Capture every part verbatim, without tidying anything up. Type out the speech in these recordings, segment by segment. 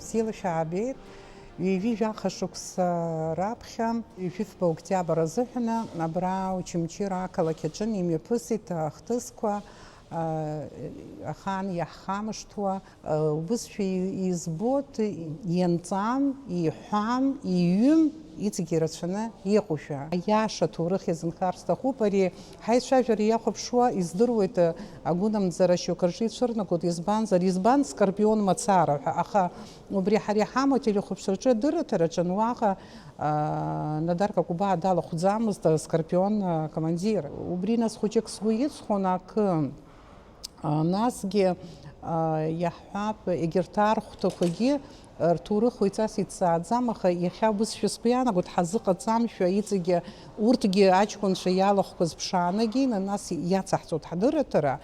Силашәа аабеит, ҩажәи жәаха шықәса раԥхьа, ҩажәифба октиабр азыҳәан абра Очамчыра ақалақь аҿы имҩаԥысит ахҭысқәа, ахаан иаҳхамышҭуа, убызшәа избоит, ианҵан, иҳәан, иҩын, иҵегь ирацәаны иҟоушәа. Аиаша аҭоурых иазынхар сҭахуп, ари ҳаицәажәара иахәаԥшуа издыруеит, агәынамӡара шьоук рҿы ицәырнагоит, избанзар, избан Скорпион мацара ҳәа, аха убри ҳара иҳамоу ателехәаԥшраҿы адырраҭараҿы уаҟа, аа, Надар Какәбаа далахәӡамызт, Скорпион, аа, командир. Убри нас хәыҷык сгәы иҵхон, акы, аа, насгьы, аа, иаҳҳәап, егьырҭ архәҭақәагьы рҭоурых уаҩҵас иҭҵааӡам, аха иахьа убызшәа сгәы иаанагоит, ҳазыҟаҵамшәа иҵегьы урҭгьы аҷкәынцәа иалахәқәаз ԥшаанагьы, нас иацаҳҵоит ҳадырраҭара.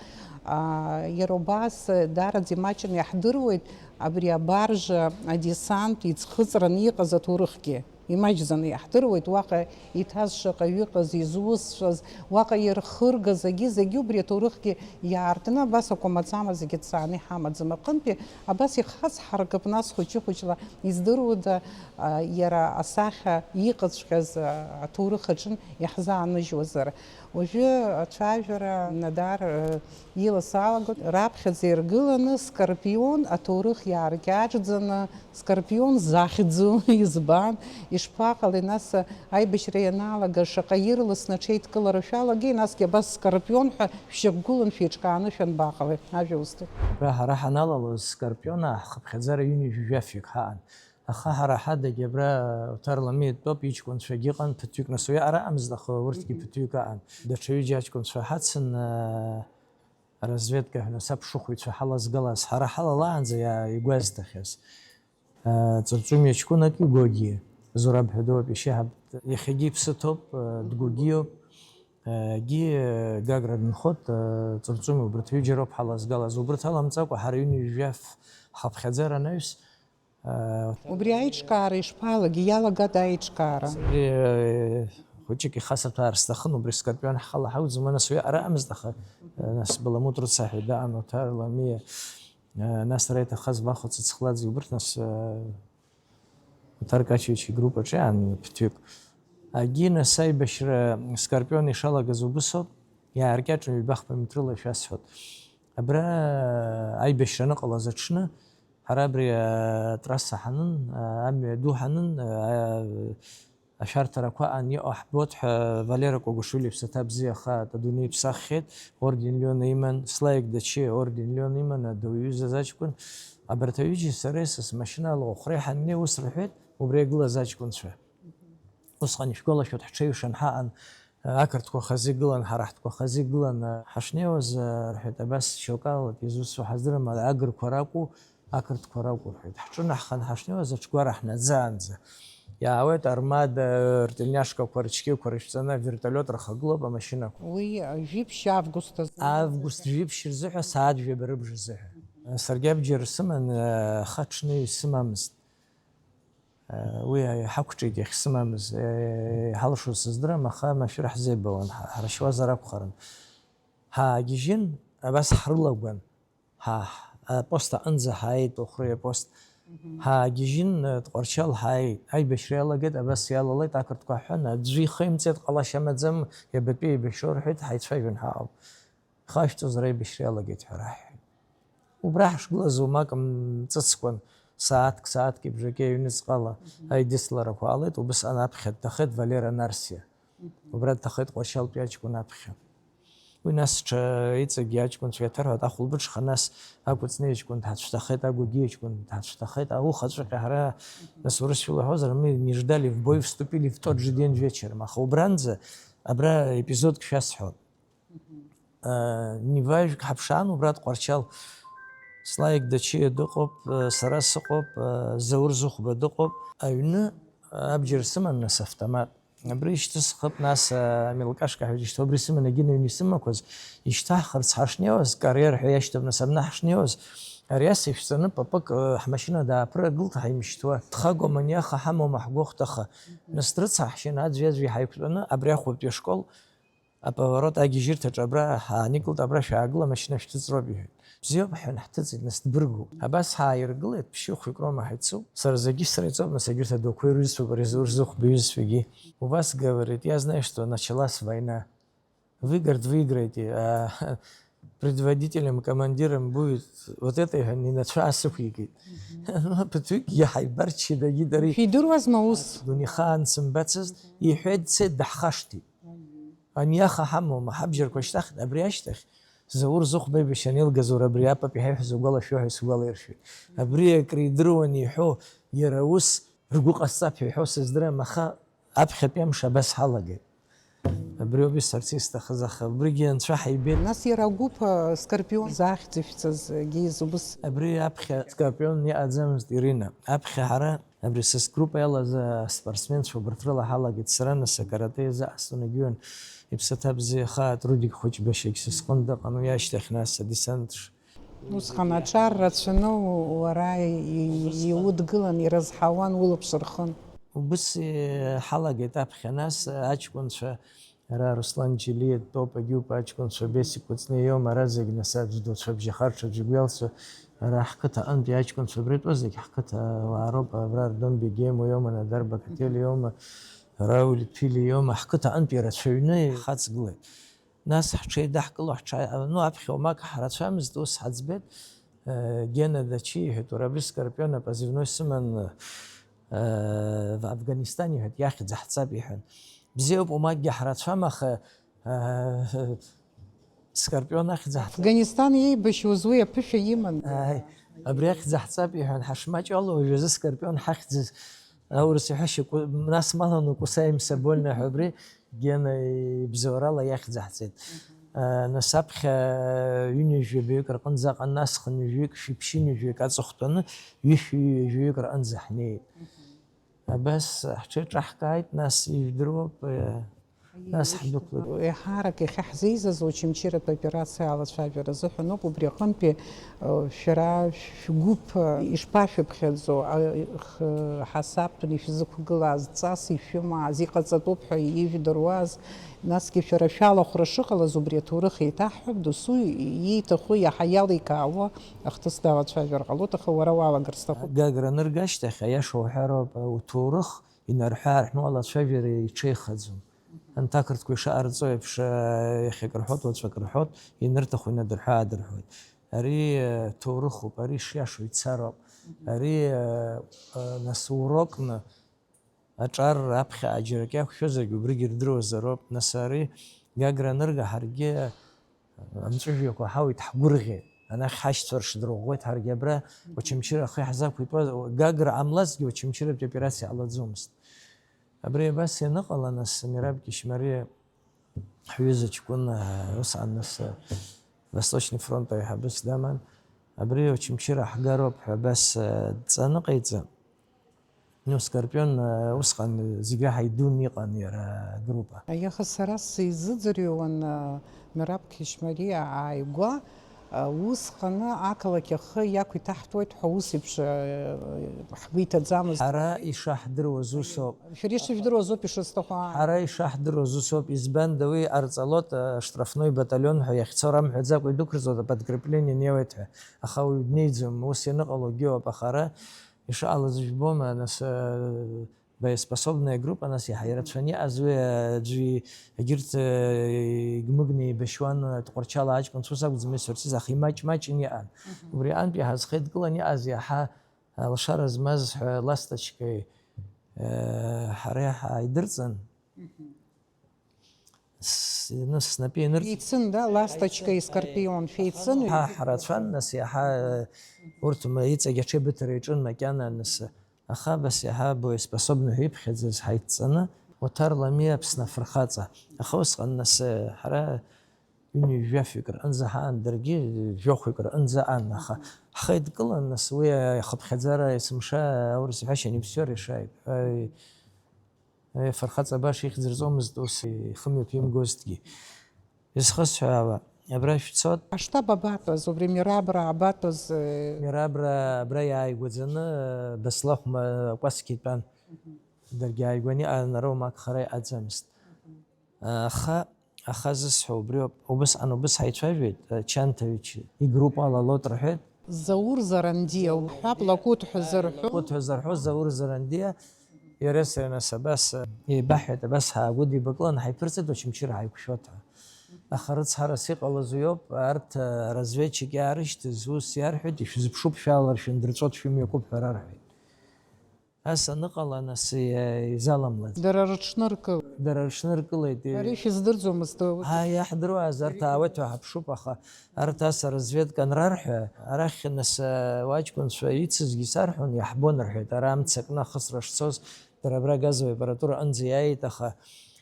Аа, иара убас, даараӡа имаҷны иаҳдыруеит, абри абаржа, адесант иӡхыҵраны иҟаз аҭоурыхгьы имаҷӡаны иаҳдыруеит, уаҟа иҭаз шаҟаҩы ыҟаз, изусҭцәаз, уаҟа ирхыргаз, зегьы, зегьы убри аҭоурыхгьы иаартны, абас акәамаҵама зегьы дцааны иҳамаӡам. Аҟынтәи абас ихацҳаркып, нас хәыҷы-хәыҷла издыруада, а, иара асахьа иҟаҵәҟьаз, а, аҭоурых аҿы иаҳзааныжьуазар? Уажәы ацәажәара Надар, э, иласалагоит, раԥхьаӡа иргыланы Скорпион аҭоурых иааркьаҿӡаны, Скорпион захьӡу избан, ишԥаҟалеи, нас, аибашьра ианалага, шаҟа ирласны аҽеидкылара шәалагеи, насгьы абас Скорпион ҳәа шәшьақәгылан шәеиҿкааны шәанбаҟалеи? Ажәа усҭоит. Абра ҳара ҳаналалоз Скорпион ҳхыԥхьаӡара ҩынҩажәи жәафҩык ҳаҟан. Аха ҳара ҳадагьы абра Оҭар Ламиа дтәоуп, иҷкәынцәагьы ыҟан, ԥыҭҩык, нас уи араҟамызт, аха урҭгьы ԥыҭҩык аҟан. Даҽа ҩыџьа аҷкәынцәа ҳацын, аа, разведка ҳәа, нас аԥшыхәыҩцәа ҳалазгалаз, ҳара ҳалалаанӡа иа-, игәазҭахьаз. Ҵырҵуми аҷкәын ак игәагьы, Зураб ҳәа дууп, ишьаҳаб, иахьагьы иԥсы ҭоуп, дгәагьиоуп. Егьи Гагра дынхоит, Ҵырҵуми, убарҭ ҩыџьа роуп ҳалазгалаз. Убарҭ аламҵакәа ҳара ҩынҩажәи жәаф ҳхыԥхьаӡара анаҩс, Убри аиҿкаара ишԥалагеи, иалагада аиҿкаара? Абри, э, хәыҷык ихасырҭәаар сҭахын, убри Скорпион ҳхала ҳауӡом, нас уи араҟамызт, аха, э, нас Баламут рыцҳаҳәаҩ даан, Оҭар Ламиа, э, нас ара иҭахаз Вахо Цыцхладзе, убырҭ нас, э, Оҭар Качевич игруппаҿы иаан ԥыҭҩык. Агьи нас аибашьра Скорпион ишалагаз убысоуп, иааркьаҿны ҩба-хԥа метрыла ишәасҳәоит. Абра, э, аибашьра аныҟалаз аҽны, ҳара абри, э, атрасса ҳанын, э, амҩа ду ҳанын, э, ашәарҭарақәа аан иҟоу ҳбоит ҳәа, Валера Кәагәашвили иԥсаҭа бзиахааит, адунеи иԥсаххьеит, орден Лиона иман, Славик Дачиа орден Лиона иман, адау иҩызаз аҷкәын. Абарҭ аҩыџьеи сареи са смашьына ала Охәра иҳаннеи ус рҳәеит, убри игылаз аҷкәынцәа. Усҟан ишәгәалашәоит, ҳҽеиҩшан ҳаҟан, ақырҭқәа хазы игылан, ҳара ҳтәқәа хазы игылан. Ҳашнеиуаз, рҳәеит, абас шьоук алалак изусҭцәоу ҳаздырам, агырқәа ракәу, ақырҭқәа ракәу, рҳәеит. Ҳҿынаҳхан ҳашнеиуаз, аҽгәара ҳнаӡаанӡа, иаауеит армада, ртельняшкақәа, рычкиқәа рышәҵаны авертолиот рхагылоуп амашьынақәа. Уи жәиԥшь август азы. Август жәиԥшь рзыҳәа, сааҭ жәаба рыбжа азыҳәа. Саргьы абџьар сыман, аха аҽны исымамызт. Уи ҳақәҿиеит иахьсымамыз, иҳалшоз сыздырам, аха машәыр ҳзеибауан, ҳа-, ҳрашьуазар акәхарын. Ҳаагьежьын, абас ҳрылагәан, ҳа-, ҳ-, апост аҟынӡа ҳааит, Охәреи апост. Мгм. Ҳаагьежьын, Тҟәарчал ҳааит, аибашьра иалагеит, абас иалалеит, ақырҭқәа ҳҳәан, аӡәы ихы имҵеит, ҟалашьа амаӡам, иабатәи еибашьроу рҳәеит, ҳаицәажәон ҳаҟоуп. Ихашәҵозар аибашьра иалагеит ҳәа раҳҳәеит. Убра ҳашгылаз уамак мҵыцкәан, сааҭк, сааҭк ибжаки аҩныҵҟала аидысларақәа ҟалеит, убысҟан аԥхьа дҭахеит Валера Нарсиа. Убра дҭахеит Ҟәарчалтәи аҷкәын аԥхьа. Уи нас ҽа иҵегьы аҷкәынцәа иаҭарҳәоит, ахәылбыҽха нас Агәыҵни аҷкәын дҳацәҭахеит, Агәагьы аҷкәын дҳацәҭахеит, аухаҵәҟьа ҳара, нас урысшәала иҳәозар, мы не ждали в бой, вступили в тот же день вечером. Аха убранӡа, абра епизодк шәасҳәон. Ниважәк ҳаԥшаан, убра Тҟәарчал Славик Дачиа дыҟоуп, сара сыҟоуп, Заур Зыхәба дыҟоуп. Аҩны абџьар сыман, нас, автомат. Абри ишьҭысхып, нас, амелкашка ҳәа ишьҭоу, абри сыман, егьи аҩны исымақәаз, ишьҭаҳхырц ҳашнеиуаз, карьер ҳәа иашьҭоуп, нас, абна ҳашнеиуаз, ари ас ишәҵаны папык, ҳмашьына дааԥырагылт, ҳаимшьҭуа. Дхагоума, аниаха ҳамоума ҳгәахәҭаха? Нас дрыцҳаҳшьын, аӡәи-аӡәи ҳаиқәтәаны, абри ахәбатәи ашкол Аповорот агьежьырҭаҿы абра ҳааникылт, абра шәаагыл, амашьына шәҭыҵроуп, иҳәеит. Бзиоуп, ҳәан ҳҭыҵит, нас дбыргуп. Абас ҳааиргылеит, ԥшьышәҩык роума ҳаицуп. Сара зегьы среиҵоуп, нас егьырҭ адәақәа ирҩызцәоуп, рзы-, рзыхәба иҩызцәагьы. У вас, говорит, я знаю, что началась война. Выиграть выиграете, а предводителем, командиром будет вот это, иҳәан, инацәа аасықәикит. Ну, ԥыҭҩыкгьы ҳаибарччеит, егьи дари. Шәидыруазма ус? Дунеихаан сымбацызт, иҳәеит, дцеит, даҳхашҭит. Ани аха ҳамоума, ҳабџьарқәа шьҭахт, абри ашьҭахь, Заур Зыхәба аибашьра анеилгаз, уара абри апап иҳаиҳәаз угәалашәо ҳәа сгәалаиршәоит. Абри акридыруан иҳәо, иара ус ргәы ҟазҵап ҳәа иҳәо сыздырам, аха аԥхьатәи амш абас ҳалагеит. Абри ауп исҳәарц исҭахыз, аха убригьы анцәа ҳаибеит. Нас иара агәыԥ, а, Скорпион захьӡ ишәҵазгьы изубыс. Абри аԥхьа Скорпион иҟаӡамызт, Ирина. Аԥхьа ҳара абри са сгруппа иалаз аспортсменцәа убарҭ рыла ҳалагеит. Сара нас акарате азы астудент егьиуан, иԥсы ҭабзиахааит, Рудик Хәыҷбашьагь са сҟны дыҟан, уи ашьҭахь нас адесант ш-, Усҟан аҿар рацәаны у-, уара и-, и-, иудгылан, ирызҳауан улаԥш рхын. Убыс, э, ҳалагеит аԥхьа, нас аҷкәынцәа, ара Руслан Џьелиа дтәоуп, Агьупа аҷкәынцәа, Бесик Кәыҵниа иоума, ара зегь нас аӡә дуцәа бжьахар, ҽаӡә игәы иалсуа, ара ҳқыҭа аҟынтәи аҷкәынцәа абри атәы зегь ҳқыҭа ауаа роуп, абра Ардон Бегем иоума, Надар Бакатели иоума, Рауль Ԥили иоума, ҳқыҭа аҟынтәи ирацәаҩны иҳаҵгылеит. Нас ҳҽеидаҳкыло, ҳҽа-, ну, аԥхьа уамак ҳрацәамызт, ус ҳаӡбеит. Э, Гена Дачи иҳәеит, уара абри Скорпион апозывной сыман, э, в Афганистан, иҳәеит, иахьӡ ҳҵап, иҳәан. Бзиоуп, уамакгьы ҳрацәам, аха, э, Скорпион ахьӡ ҳҵап. Афганистан еибашьуаз уи аԥышәа иман. Ааи, абри ахьӡ ҳҵап, иҳәан, ҳашмаҷ ала уажәазы Скорпион ҳахьӡыз. Аурыс иҳәашьа ку-, нас маланы кусаем собольно ҳәа абри Гена ибзоурала иахьӡаҳҵеит. Мгм. Э, нас аԥхьа ҩынҩажәи абаҩык рҟынӡа аҟан, нас хынҩажәаҩык, шәи ԥшьынҩажәаҩык аҵыхәтәаны, ҩышәи ҩажәаҩык рҟынӡа ҳнеит. Мгм. Абас ҳҽеиҿаҳкааит, нас ижәдыруоуп, э, нас ҳдәықәлеит. Еиҳарак иахьа ҳзеизаз Очамчыратә операциа алацәажәара азыҳәан ауп, убри аҟынтәи Шәара шәгәыԥ ишԥашәыԥхьаӡо, х-, ҳасабтәны ишәзықәгылаз, ҵас ишәымаз, иҟаҵатәуп ҳәа ижәдыруаз, насгьы шәара шәалахәра шыҟалаз убри аҭоурых еиҭаҳҳәап, досу ииҭаху иаҳа иаликаауа ахҭыс далацәажәар ҟалоит, аха уара уалагар сҭахуп. Гагра анырга ашьҭахь, аиаша уҳәароуп, уҭоурых инарҳәы-аарҳәны уалацәажәар иҽеихаӡом. Анҭ ақырҭқәа ишаҟарҵо еиԥш, иахьакы рҳәоит, уаҵәы акы рҳәоит, ианырҭаху инадырҳәы-аадырҳәуеит. Ари, э, ҭоурыхуп, ари шиашоу ицароуп. Мгм. Ари, э, э, нас урокны аҿар аԥхьа џьарак иақәшәозаргьы убригьы ирдыруазароуп. Нас ари Гагра анырга ҳаргьы, э, амҵәыжәҩақәа ҳауит, ҳгәырӷьеит. Анахь ҳашьцәа ршьдырӷәӷәеит ҳаргьы абра, мгм, Очамчыра ахы иаҳзақәиҭуаз, Гагра ҟамлазҭгьы Очамчыратәи операциа ҟалаӡомызт. Абри абас ианыҟала, нас, Мераб Кьышьмариа ҳҩыза ҷкәын, усҟан, нас, Восточный фронт аиҳабыс даман. Абри Очамчыра ҳгароуп ҳәа абас, дҵаны ҟаиҵа. Ну, Скорпион, усҟан зегь реиҳа идун иҟан иара агруппа. Аиаха сара сизыӡырҩуан, Мераб Кьышьмариа ааигәа, Усҟаны ақалақь ахы иақәиҭаҳтәуеит ҳәа ус еиԥш, э, ҳгәы иҭаӡамызт. Ҳара ишаҳдыруаз усоуп. Шәара ишыжәдыруаз ауп ишысҭаху, аа. Ҳара ишаҳдыруаз усоуп, избанда уи ҟарҵалоит, э, штрафной баталион ҳәа иахьцо рамҳәаӡакәа идәықәырҵоит, аподкрепление неуеит ҳәа. Аха уаҩ днеиӡом, ус ианыҟалогьы ыҟоуп, аха ара ишыҟалаз жәбома, нас, э, Боеспособная группа, нас иаҳа ирацәаны иҟаз уи, аӡәы егьырҭ, э, игмыгны еибашьуан, э, Тҟәарчал аҷкәынцәа ус акәӡам исҳәарц, аха имаҷ-маҷын иҟан. Мгм. Убри аҟынтә иҳазхеидкылан иҟаз иаҳа алшара змаз ҳәа ласточкеи, э, ҳара иаҳа идырҵан. Мгм. С-, ну, снапы инырҵ- Шәеицын, да, ласточкеи скорпион, шәеицын? Ҳа ҳрацәан, нас иаҳа, э, урҭ ма-, иҵегь аҽеибыҭара иаҿын макьана, нас, Аха абас иаҳа боеспособны ҳәа иԥхьаӡаз ҳаидҵаны, Оҭар Ламиа Аԥсны афырхаҵа. Аха усҟан нас, ҳара ҩынҩажәафҩык рҟынӡа ҳаан, даргьы жәохәҩык рҟынӡа аан, аха ҳхеидкылан, нас уи ахыԥхьаӡара есымша аурыс иҳәашьа не все решает. Аи, аи, афырхаҵа баша ихьӡырҵомызт ус ихымҩаԥимгозҭгьы. Изхысҳәаауа, абра шәцот. Аштаб абатәаз, убри Мерабра абатәаз, э? Мерабра абра иааигәаӡаны, э, Баслахәма акәасқьа итәан. Мгм. Даргьы ааигәаны иҟан, ара уамак хара иҟаӡамызт. Мгм. Аха Аха зысҳәо убриоуп, убысҟан убыс ҳаицәажәеит, Чанҭа Вичи игруппала Лот рҳәеит. Заур Зарандиа уҳәап, Лакут ҳәа зырҳәо. Лакут ҳәа зырҳәо Заур Зарандиа, иареи сареи нас абас еибаҳҳәеит, абас ҳаагәыдибакылан ҳаиԥырҵит, Очамчыра ҳаиқәшәоит ҳәа. Аха рыцҳарас иҟалаз уиоуп, арҭ разведчик иаарышьҭыз ус иарҳәеит, ишәзыԥшуп, шәаалар шәындырҵәот, шәымҩақәуп ҳәа рарҳәеит. Ас аныҟала, нас, е, изаламлаӡеит. Дара рыҽныркылеит. Дара рыҽныркылеит, е. Ари шәыздырӡомызт, уи. Ааи, иаҳдыруаз, арҭ аауеит ҳәа ҳаԥшуп, аха арҭ ас аразведка анрарҳәа, арахь, нас, е, уаҷкәынцәа ицызгьы сарҳәон, иаҳбон рҳәеит, ара амца кны ахысра шцоз, дара абра агазовая аппаратура аҟынӡа иааит, аха,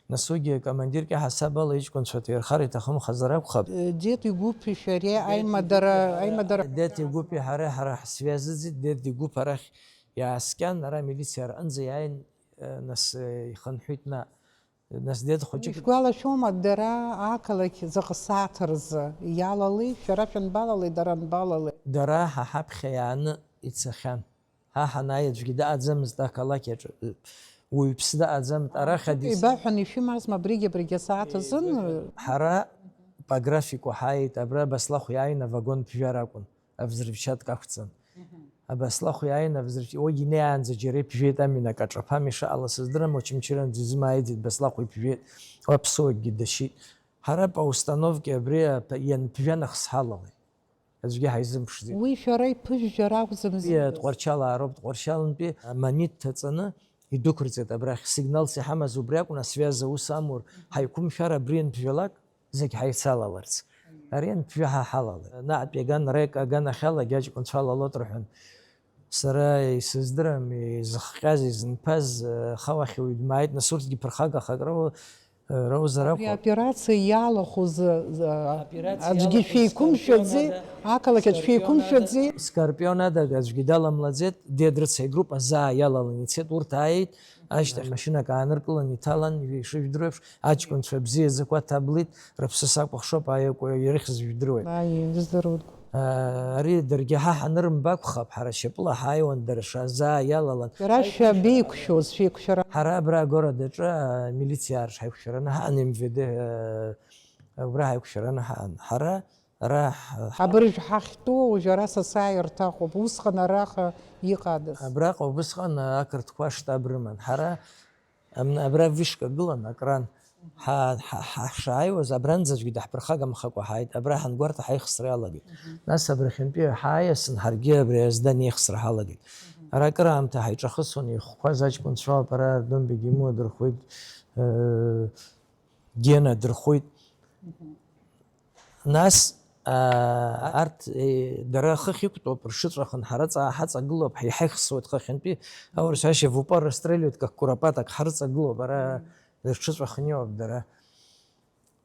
нас, уигьы акомандирк иаҳасаб ала иҷкәынцәа ҭаирхар иҭахымхазар акәхап. Е, Дед игәыԥи шәареи аимадара, аимадара. Дед игәыԥи ҳареи ҳара ҳсвязыӡит, Дед игәыԥ арахь иааскьан, ара амилициа аҟынӡа иааин, э, нас, э, ихынҳәит наҟ. Нас Дед хәыҷык. Ишәгәалашәома, дара ақалақь заҟа сааҭ рзы иалалеи, шәара шәанбалалеи, дара анбалалеи? Дара ҳа ҳаԥхьа иааны ицахьан. Ҳа ҳанааи аӡәгьы дыҟаӡамызт ақалақь аҿы, уаҩԥс дыҟаӡамызт. Арахь адис- Ибаҳәан ишәымазма абригь-абригь асааҭ азын? Ҳара по графику ҳааит, абра Баслахә иааин авагон ԥжәара акәын. Авзрывчатка ақәҵан. Мгм. Абаслахә иааин авзрывч-, уигь инеиаанӡа џьара иԥжәеит амҩан акаҿаԥам, ишыҟала сыздырам, Очамчыранӡа изымааиӡеит, Баслахә иԥжәеит, уа ԥсуакгьы дашьит. Ҳара по установке абри аԥ-, ианԥжәа нахыс ҳалалеит. Аӡәгьы ҳаизымԥшӡеит. Уи шәара иԥыжәжәар акәӡамзи? Уи Тҟәарчал аароуп, Тҟәарчалнтәи амонит ҭаҵаны идәықәырҵеит абрахь. Сигналс иҳамаз убри акәын, асвязь аус амур, ҳаиқәымшәар абри ианԥжәалак, зегь ҳаицалаларц. Ари анԥжәа ҳа ҳалалеит. Наҟтәи аган, Река аганахьалагьы аҷкәынцәа алалот рҳәан. Сара исыздырам, изыхҟьаз, изынԥаз, аха уахь уаҩ дмааит, нас урҭгьы ԥырхагахак роу-, роуазар акәхап. Абри аоперациа иалахәыз, а, аӡәгьы шәеиқәымшәаӡеи, ақалақь аҿы шәеиқәымшәаӡеи? Скорпион ада аӡәгьы даламлаӡеит, Дед рыцҳа игруппа заа иалалан ицеит, урҭ ааит, ашьҭахь машьынак ааныркылан иҭалан, ишыжәдыруеиԥш, аҷкәынцәа бзиаӡақәа ҭаблит, рыԥсы сакәыхшоуп, аиакәа ирыхьыз жәдыруеит. Ааи, издыруеит. Ааи, ари даргьы ҳа ҳанырымба акәхап, ҳара шьапыла ҳааиуан, дара шазаа иалалан. Шәара шәабеиқәшәоз, шәеиқәшәара. Ҳара абра агородаҿы, а, милициаа рыҽҳаиқәшәараны ҳаан, М В Д, а, убра ҳаиқәшәараны ҳаан. Ҳара ара ҳ-, ҳ-, Абыржә ҳахьтәоу уажә ара сасааирҭахоуп, усҟан араҟа иҟадаз? Абраҟа убысҟан ақырҭқәа аштаб рыман. Ҳара Ам-, абра вышка гылан, акран. Ҳа-, ҳа-, ҳа-, ҳшааиуаз, абранӡа аӡәгьы даҳԥырхагамхакәа ҳааит, абра ҳангәарҭа ҳаихсра иалагеит. Мгм. Нас абрахьынтәи ҳааиасын, ҳаргьы абри аздан еихсра ҳалагеит. Мгм. Ара акыраамҭа ҳаиҿахысуан, ихәқәаз аҷкәынцәоуп, ара Ардон Бегимуа дырхәит, э, Гена дырхәит. Мгм. Нас, аа, арҭ, е, дара хыхь иқәтәоуп, рҽыҵәахын, ҳара ҵаа ҳаҵагылоуп, ҳа иҳаихсуеит хыхьынтәи, аурыс ҳәашьа в упор расстреливают, как куропаток, ҳрыҵагылоуп, ара Мгм. рҽыҵәахын иоуп дара.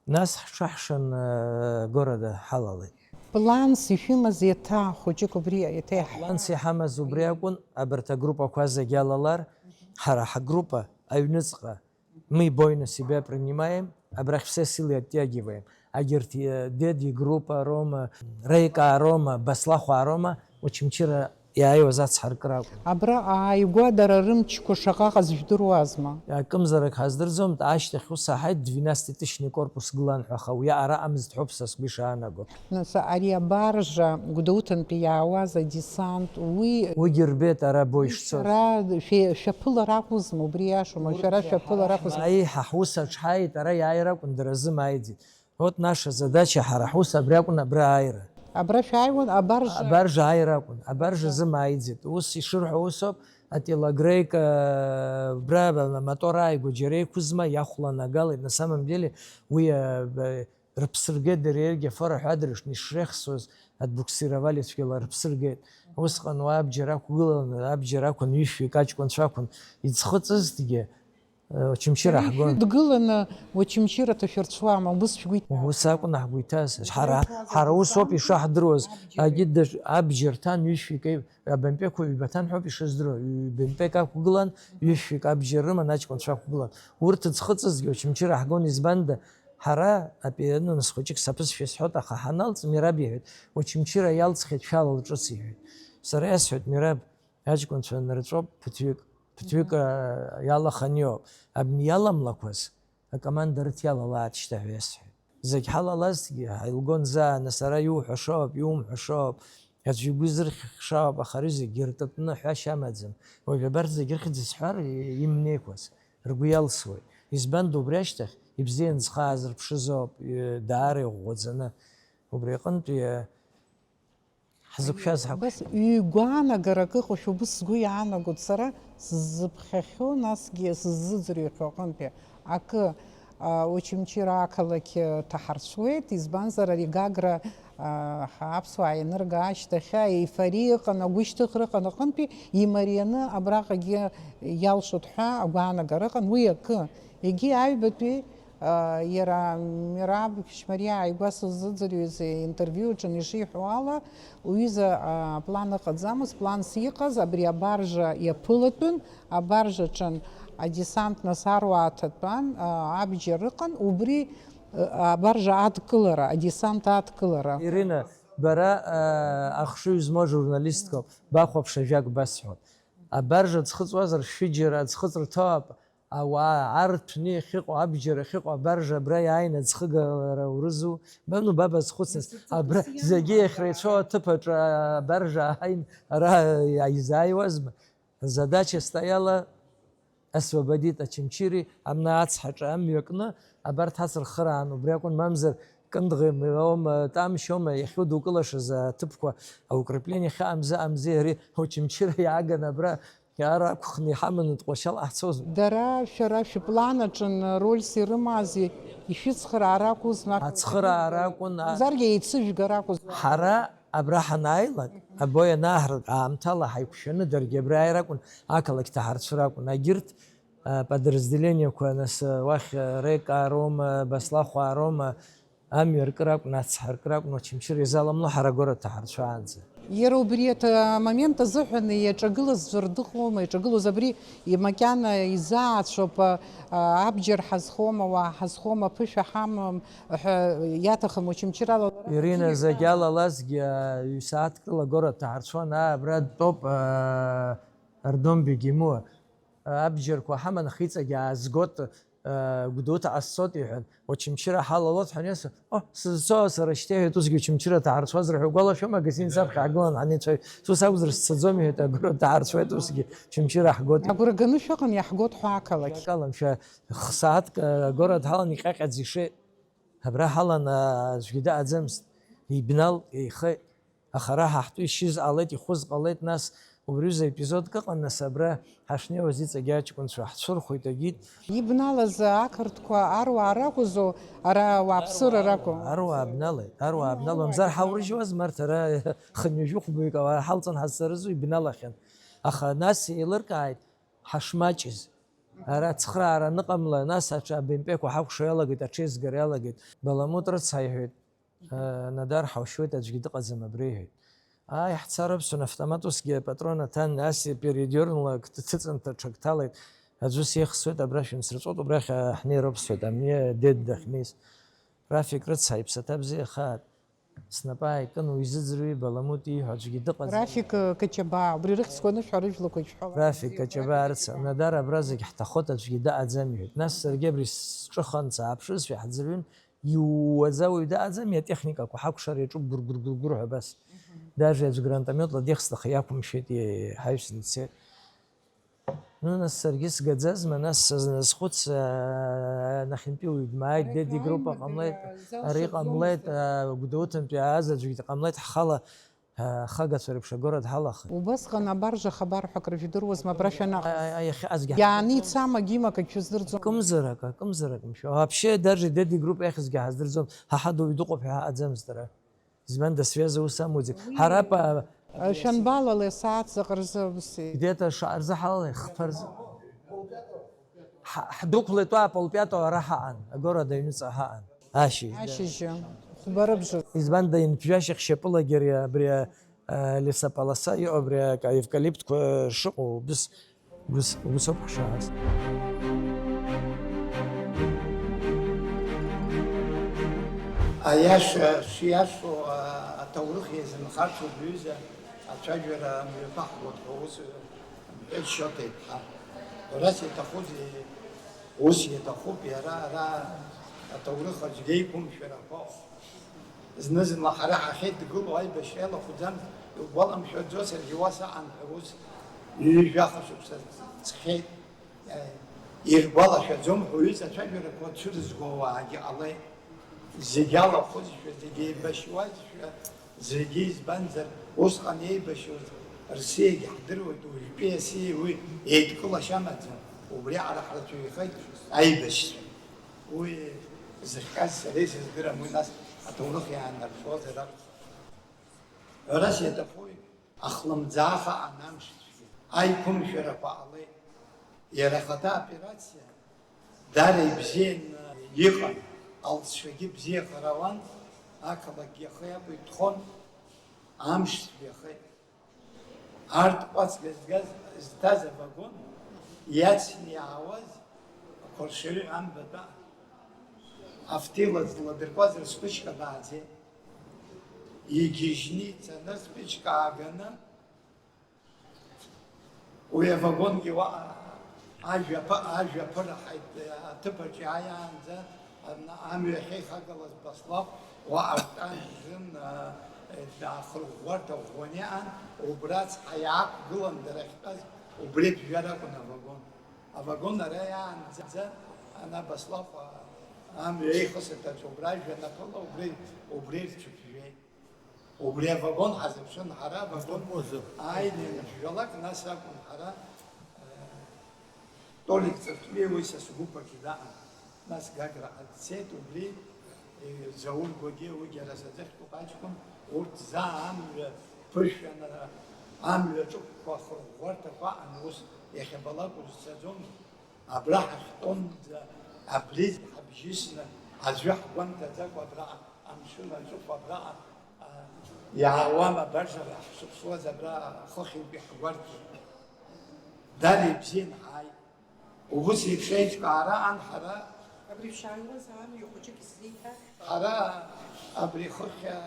Нас ҳҽаҳшан, э, города ҳалалеит. Планс ишәымаз еиҭа хәыҷык убри еиҭа иаҳ-, Планс иҳамаз убри акәын, абарҭ агруппақәа зегь алалар, ҳара ҳгруппа аҩныҵҟа Мы бойно себя принимаем, абрахь все силы оттягиваем. Агьырҭ, э, Деди группа роума, Реикаа роума, Баслахәаа роума, Очамчыра иааиуаз ацҳаркыра акәын. Абра ааигәа дара рымчқәа шаҟа ыҟаз жәдыруазма? Акымзарак ҳаздырӡом, ашьҭахь ус аҳаит, двенадцатый тысячный корпус гылан ҳәа, аха уи араҟамызт ҳәоуп са сгәы ишаанаго. Нас ари абаржа Гәдоуҭантәи иаауаз адесант, уи Уигьы рбеит ара бо ишцоз. Шәара шәе-, шәаԥылар акәызма, убри иашоума, шәара шәаԥылар акәызма? Аиҳа ҳус аҿҳаит, ара иааир акәын, дара рзы мааиӡеит. Вот наша задача, ҳара ҳус абри акәын, абра ааира. Абра шәааиуан, абаржа? Абаржа ааира акәын, абаржа рзы мааиӡеит. Ус ишырҳәо усоуп, ателогрейка, бра, амотор ааигәа џьара иқәызма, иахәланагалеит. На самом деле, уи, а, б-, Рыԥсы ргеит дара иаргьы афора ҳәа адыршәны ишрехсуаз, отбуксировали цәгьала рыԥсы ргеит. Усҟан уа абџьар ақәгыланы, абџьар ақәын, ҩышәҩык аҷкәынцәа ақәын, иӡхыҵызҭгьы, э, Очамчыра ҳгон. Дгыланы Очамчыра ҭашәырҽуама, убыс шәгәы иҭаз? Ус акәын ҳгәы иҭаз. Ҳара, ҳара ус ауп ишаҳдыруаз. Агьы даш-, абџьар ҭан ҩышәҩык еи-, абампеқәа ҩба ҭан ҳәоуп ишыздыруа. Ҩбампек ақәгылан, ҩышәҩык абџьар рыман аҷкәынцәа ақәгылан. Урҭ ӡхыҵызҭгьы Очамчыра ҳгон, избанда, Ҳара апианино, нас хәыҷык саԥызшәа исҳәоит, аха ҳаналҵ, Мераб иҳәеит, Очамчыра иалҵхьеит, шәалал ҿыц, иҳәеит. Сара иасҳәеит, Мераб, аҷкәынцәа нырҵәоуп, ԥыҭҩык, ԥыҭҩык, Мгм. а, иалаханы иоуп. Абни иаламлақәаз, Акоманда рыҭ иалалааит шьҭа ҳәа иасҳәеит. Зегь ҳалалазҭгьы, ҳаилгон заа, нас ара иуҳәашоуп, иумҳәашоуп, аӡә игәы зырхьыхшаауп, аха ари зегьы иртытәны ҳәашьа амаӡам. Уажә абарҭ зегь рыхьӡ зҳәар, имнеиқәаз, ргәы иалсуеит. Избан, убри ашьҭахь, ибзианы зхы аазырԥшызоуп, даара иӷәӷәаӡаны. Убри аҟынтәи, ҳзықәшәаз ҳакәхап. Убас ҩ-гәаанагарак ыҟоушәа убыс сгәы иаанагоит сара, сзыԥхьахьоу, насгьы сыззыӡырҩхьоу аҟынтәи акы, а, Очамчыра ақалақь, а, ҭаҳарцәуеит, избанзар, ари Гагра, а, ҳа-, аԥсуаа ианырга ашьҭахь, а, еифариа ыҟан, агәышьҭыхра ыҟан аҟынтәи, имарианы абраҟагьы иалшоит ҳәа агәаанагара ыҟан, уи акы. Егьи аҩбатәи, Иара Мераб Шьмариа ааигәа сыззыӡырҩыз интервиу аҿы ишиҳәо ала, уҩыза, а, план ыҟаӡамызт, планс иҟаз абри абаржа иаԥылатәын, абаржаҿын адесант нас аруаа ҭатәан, а, абџьар ыҟан, убри, а, абаржа адкылара, адесант адкылара. Ирина, бара, а, ахшыҩ змоу журналисткоуп, бахәаԥш, ажәак басҳәон. Абаржа ӡхыҵуазар шәыџьара аӡхыҵра ҭоуп, ауаа арҭәны иахьыҟоу, абџьар ахьыҟоу абаржа абра иааины аӡхыгара урызу? Бану, баб азхәыцыз? Абра зегьы иахьреицәоу аҭыԥ аҿы абаржа ааин ара изааиуазма? Задача стояла освободить Очамчыри, амна ацҳаҿы амҩа кны, абарҭ ацырхыраан убри акәын, мамзар Кындӷи, Меома, Тамшьома иахьудукылашаз аҭыԥқәа, аукрепление хьаамза, амзи ари Очамчыра иааган абра Иара акәхны иҳаманы дҟәашьала ҳцозма? Дара шәара шәыплан аҿы рольс ирымази, ишәыцхыраара акәызма? Ацхыраара акәын, а- Мамзаргьы еицыжәгар акәызма? Ҳара абра ҳанааилак, абои анааҳрак аамҭала ҳаиқәшәаны даргьы абра ааир акәын, ақалақь ҭаҳарцәыр акәын. Агьырҭ, а, подразделениақәа, нас, а, уахь, а, Рекаа роума, Баслахәаа роума, Амҩа ркыр акәын, ацҳа ркыр акәын, Очамчыра изаламло ҳара агәара дҭаҳарцәаанӡа. Иара убри аҭ-, амомент азыҳәан иаҿагылаз ӡәыр дыҟоума, иаҿагылоз абри макьана изаацәоуп, а, абџьар ҳазхом, ауаа ҳазхом, аԥышәа ҳамам ҳәа иаҭахым Очамчырала лара. Ирина, зегь алалазгьы, а, ҩ-сааҭк рыла агәара дҭаҳарцәуан, аа, абра дтәоуп, а, Ардон Бегимуа. Абџьарқәа ҳаман, ахиҵагь аазгот, Гәдоуҭа ҟасҵот, иҳәан, Очамчыра ҳалалот ҳәа аниасҳәа, о, сызцо сара шьҭа, иҳәеит, усгьы Очамчыра ҭаҳарцәуазар ҳәа угәалашәома, агостиница аԥхьа ҳгылан ҳаницәажәо, ус акәзар сцаӡом, иҳәеит, агәра ҭаҳарцәуеит, усгьы Очамчыра ҳгот. Агәра ганы шәыҟан, иаҳгот ҳәа ақалақь. Акалам, шәа х-, сааҭк агора дҳалан иҟьаҟьаӡа ишеит. Абра ҳалан, а, аӡәгьы дыҟаӡамызт. Ибнал, еихеит. Аха ара ҳаҳтәы ишьыз ҟалеит, ихәыз ҟалеит, нас убри ҩыза епизодк ыҟан, нас абра ҳашнеиуаз иҵегь аҷкәынцәа ҳцәырхәеит, агьит. Ибналаз ақырҭқәа аруаа ракәызу, ара ауааԥсыра ракәу? Аруаа бналеит, аруаа бналон. Мамзар ҳаурыжьуаз, март ара хынҩажәи хәбаҩык ауаа ҳалҵын ҳазцарызу ибналахьан. Аха нас еилыркааит ҳашмаҷыз. Ара ацхыраара аныҟамла, нас аҽа абемпеқәа ҳакәшо иалагеит, аҽеизгара иалагеит. Баламут рыцҳа, иҳәеит. Надар, ҳаушьуеит, аӡәгьы дыҟаӡам абра, иҳәеит. Ааи, ҳцар, аԥсуан, автомат усгьы апатрон аҭан, ас передернула, ак дҭыҵын, даҽак ҭалеит. Аӡәы сеихсуеит, абра шәымсырҵәот, убрахь ҳнеироуп, сҳәеит, амни дед дахьнеиз. Рафик рыцҳа, иԥсаҭа бзиахааит. Снапы ааикын, уизыӡырҩи, Баламут ииҳәо аӡәгьы дыҟаӡам. Рафик, э, Качаба, убри рыхьӡқәа анышәҳәа рыжәлақәа ишәҳәала. Рафик Качаба, арыцҳа, Надар, абра зегь ҳҭахоит, аӡәгьы дыҟаӡам, иҳәеит. Нас саргьы абри сҿыхан, сааԥшызшәа, иаҳӡырҩын, иууаӡа уаҩ дыҟаӡам, иатехникақәа ҳакәшар иаҿуп гәыргәыр-гәыргәыр ҳәа абас. Даже аӡә гранатометла дихсҭаха иақәымшәеит, иҳаҩсны дцеит. Ну, нас саргьы сгаӡазма, нас сазназхәыц, аа, нахьынтәи уаҩ дмааит, Дед игруппа ҟамлеит, ари ҟамлеит, аа, Гәдоуҭантәи ааз аӡәгьы дҟамлеит, ҳхала, аа, ахагацәа реиԥш агора дҳалахеит. Убасҟан абаржа ахабар ҳәа акры жәдыруазма, абра шәанаҟ-, А, а, иахьа азгьы ҳа- Иааны ицама, гимак ак шәыздырӡом. Акымзарак, акымзарак, мшәа. Вообще, даже Дед игруппа иахьазгьы ҳаздырӡом, ҳа ҳада уаҩ дыҟоуп ҳәа ҳаҟаӡамызт ара. Избанда, связа ус амоуӡеит. Ҳара па- Шәанбалалеи асааҭ заҟа рзы ус? Где-то шаҟа рзы ҳалалеи, хԥа рзы. Ҳ-, ҳдәықәлеит уа аполпиато ара ҳаҟан, агород аҩныҵҟа ҳаҟан. Ашьыжь, да. Ашьыжьы, хәба рыбжазы. Избанда, инԥжәашьахь шьапылагьы ари, абри, а, лесополоса иҟоу, абри, а, евкалиптқәа шыҟоу, убыс Ус, ус ауп ҳшааз. Аиаша шиашоу, а, аҭоурых иазынхарц убриҩыза ацәажәара мҩаԥаҳгоит ҳәа ус, мҳәеит Шьоҭа иԥҳа. Дара сиҭахузеи? Ус иаҭахуп иара ара аҭоурых аҿгьы иқәымшәарақәа. Зны-зынла ҳара ҳахьеидгыло аибашьра иалахәӡамызт, иугәаламшәаӡо, саргьы уа саҟан ҳәа ус ҩажәаха шықәса ҵхьеит. Иргәалашәаӡом ҳәа уаҩы ацәажәарақәа цәырызго ауаагьы ҟалеит. Зегь алахәызшәа, зегь еибашьуазшәа, зегьы, избанзар, усҟан еибашьуаз рсиагьы ҳдыруеит, уажәтәи асиеи уи еидкылашьа амаӡам, убри аҟара ҳрацәаҩхеит аибашьцәа. Уи зыхҟьаз сара исыздырам, уи нас аҭоурых иаанарԥшуазар акәхап. Ҳәарас иаҭахуи, ахлымӡаах аан амшцәгьа аиқәымшәарақәа ҟалеит. Иара ахаҭа аоперациа дара ибзианы иҟан, алҵшәагьы бзиахар ауан, ақалақьгьы ахы иақәиҭхон, амшцәгьа ахеит. Арҭ кәацк згаз, зҭаз авагон иацны иаауаз ақәаршаҩы амбатәа автәыла зладыркуаз рыспычка бааӡеит. Игьежьны ицаны, спичка ааганы, уи авагонгьы уаҟа ажәа ԥы-, ажәа ԥыраҳаит, аҭыԥаҿ иааиаанӡа, ана-, амҩа ахьеихагалаз Баслахә уаҟа ртанк рын, а, ахырӷәӷәарҭа ӷәӷәаны иҟан, убра ацҳа иаақәгылан дара ахьтәаз, убри ԥжәара акәын авагон. Авагон ара иаанӡа, ана Баслахә, а, амҩа еихысырҭаҿы убра ажәҩан аԥыла убри, убри рцәыԥжәеит. Убри авагон ҳазыԥшын ҳара, авагон ааины ианԥжәалак, нас акәын ҳара, э, Толик Ҵыртәлиа уи са сгәыԥ аҿы даҟан. Нас Гаграҟа дцеит, убри, э, Заур Гогьы, уигьы ара саӡыхьтәуп аҷкәын, урҭ заа амҩа ԥышәан, амҩа ҿықәқәа ахырӷәӷәарҭақәа аҟан, ус иахьабалак узцаӡом. Абра ҳахьтәонӡа, абри ҳабжьысны, аӡәы ҳгәамҭаӡакәа абраҟа, амшын аҿықә абраҟа, а, иаауам, абаржа ҳшыԥсуаз абра хыхьынтәи ҳгәарҭеит. Дара ибзиан ҳааит. Убыс еиԥш еиҿкаара ан ҳара. Абри шәааиуаз амҩа хәыҷык исзеиҭаҳәеит. Ҳара абри хыхь, а,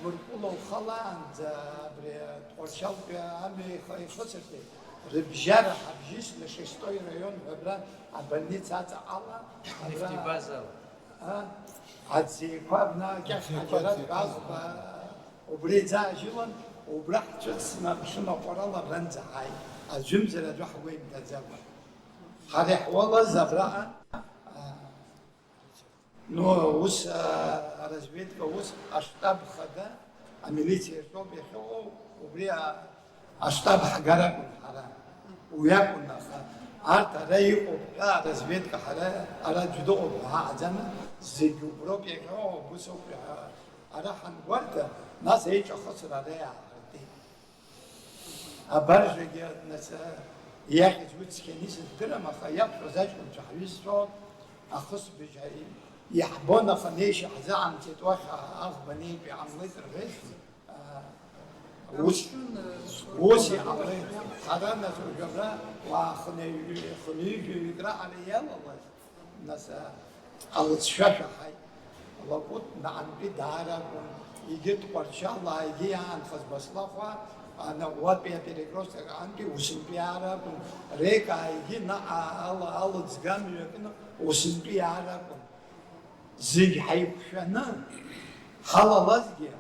Мыркәыла ухалаанӡа абри Тҟәарчалтәи амҩа ихы-, ихысырҭеит. Рыбжьара ҳабжьысны Шестой раион ҳәа абра абольница аҵаҟала, абра, нефтебаза. А, аӡеиқәа абна кьахь аџьаратә аӷба убри иӡаажьылан, убра ҳцәыцны амшын аҟәарала абранӡа ҳааит. Аӡәымзар аӡәы ҳгәеимҭаӡакәа. Ҳара иаҳуалаз абраҟа, а, Ну, ус, а, аразведка ус, аштаб хада, амилициа иаҿоуп иахьыҟоу, убри, а, аштаб ҳгар акәын ҳара. Уи акәын, аха арҭ ара иҟоуп ҳәа, аразведка ҳара, ара аӡә дыҟоуп ҳәа ҳаҟаӡамызт, зегь уброуп иахьыҟоу, убыс ауп ҳәа, ара ҳангәарҭа, нас еиҿахысыр ара иааҳартит. Абаржагьы, нас, иахьӡ уи цқьаны исыздырам, аха иақәтәаз аҷкәынцәа ҳҩызцәоуп, ахысбыжь иаҳбон, аха неишьа ҳзаҟамҵеит, уахь аӷба неитәа иҟамлеит рҳәеит. Ус, ус иҟалеит. Ҳара, нас, уажә абра уаа хынҩажәи-, хынҩажәаҩык раҟара иалалаз, нас, алыҵшәа шәаҳаит. Лакәыт наҟынтәи даара акәын, егьырҭ Тҟәарчалаагьы иаанхаз Баслахәа, ана-, уатәи аперекресток аҟынтәи усынтәи иаара акәын, Рекааигьы наҟ ала-, алыҵга мҩа кны усынтәи иаара акәын. Зегь ҳаиқәшәаны ҳалалазгьы,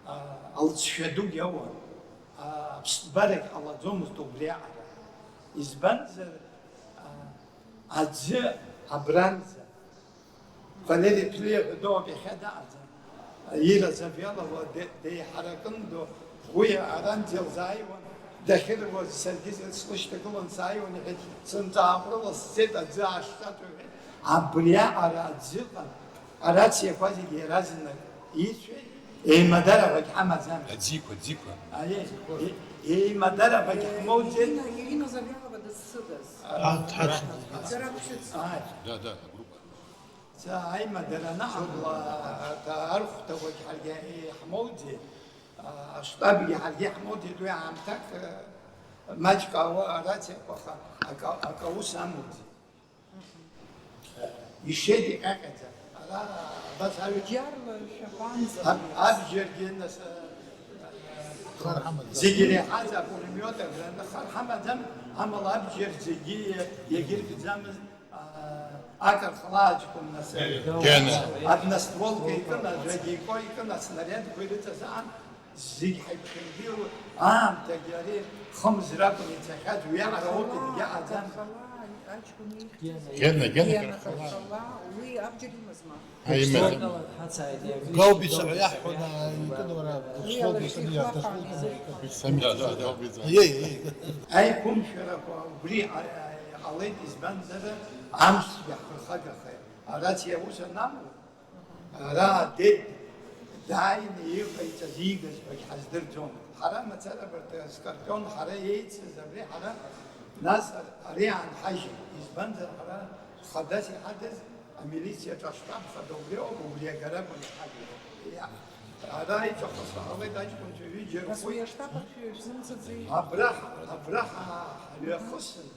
а, алҵшәа дугьы ауан, а, аԥсҭбарагь ҟалаӡомызт убри аҟара. Избанзар, а, аӡы абранӡа Валери Плиев доуп иахьа даҟаӡам. Ира Завьялова де-, деиҳаракын ду, уи аранӡа илзааиуан, дахьыруаз саргьы слышьҭагылан сааиуан, иҳәеит, сынтәа Аҟәарыла сцеит, аӡы аашҿаҭәа, иҳәеит. Абри аҟара аӡы ыҟан, арациақәа зегьы иаразнак ицәеит, еимадарақәагь ҳамаӡамызт. Аӡиқәа, аӡиқәа. Аиеи, е-, еимадарақәагь ҳмоуӡеит. Ирина, Ирина Завьялова дызцыдаз? Арҭ ҳархьӡ. Ааи. Да, да, агруппа. Ца аимадара анаҟамла, архәҭақәагь ҳаргьы иаҳмоуӡеит, аштабгьы ҳаргьы иаҳмоуӡеит, уи аамҭак, маҷк ауа арациақәа, аха акы, акы аус амоуӡеит. Ишеит иҟьаҟьаӡа. Ара, абас аҩ-, Бџьарла шәаҳәанӡа. Аб-, абџьаргьы нас, Хар ҳамаӡам. Зегьы иреиҳаз апулемиот, хар ҳамаӡам, амала абџьар зегьы иагьыргӡамызт, а, Акархала аҷкәын нас. Гена. Одностволка икын, аӡәгьы ико икын, аснарядқәа ирыҵазаан, зегь ҳаиԥхьыргьы аамҭагьы ари хымз ракәын ицахьаз, уиаҟара урҭ иаҟаӡам. Гена, Гена Кархала. Уи абџьар имазма? Аимаз. Гаубица ҳәа иаҳҳәон, итәын уара, дышшәоу дышшәоу. Аиқәымшәарақәа убри ҟалеит, избанзар, амшгьы ҳԥырхагахеит. Араци аус анаму, ара адед дааины иҟаиҵаз иигаз ҳәагь ҳаздырӡом. Ҳара мацара абарҭ аскорпион ҳара еицыз абри ҳара, нас ари аанҳажьит. Избанзар ҳара хадас иҳадыз амилициа аҿы аштаб хада убри ауп, убри агара акәын иҳадиуа. Ара иҵәахыз ҟалеит аҷкәынцәа ҩыџьа рхәы. Абра, абра ҳа-, ҳҩахысын,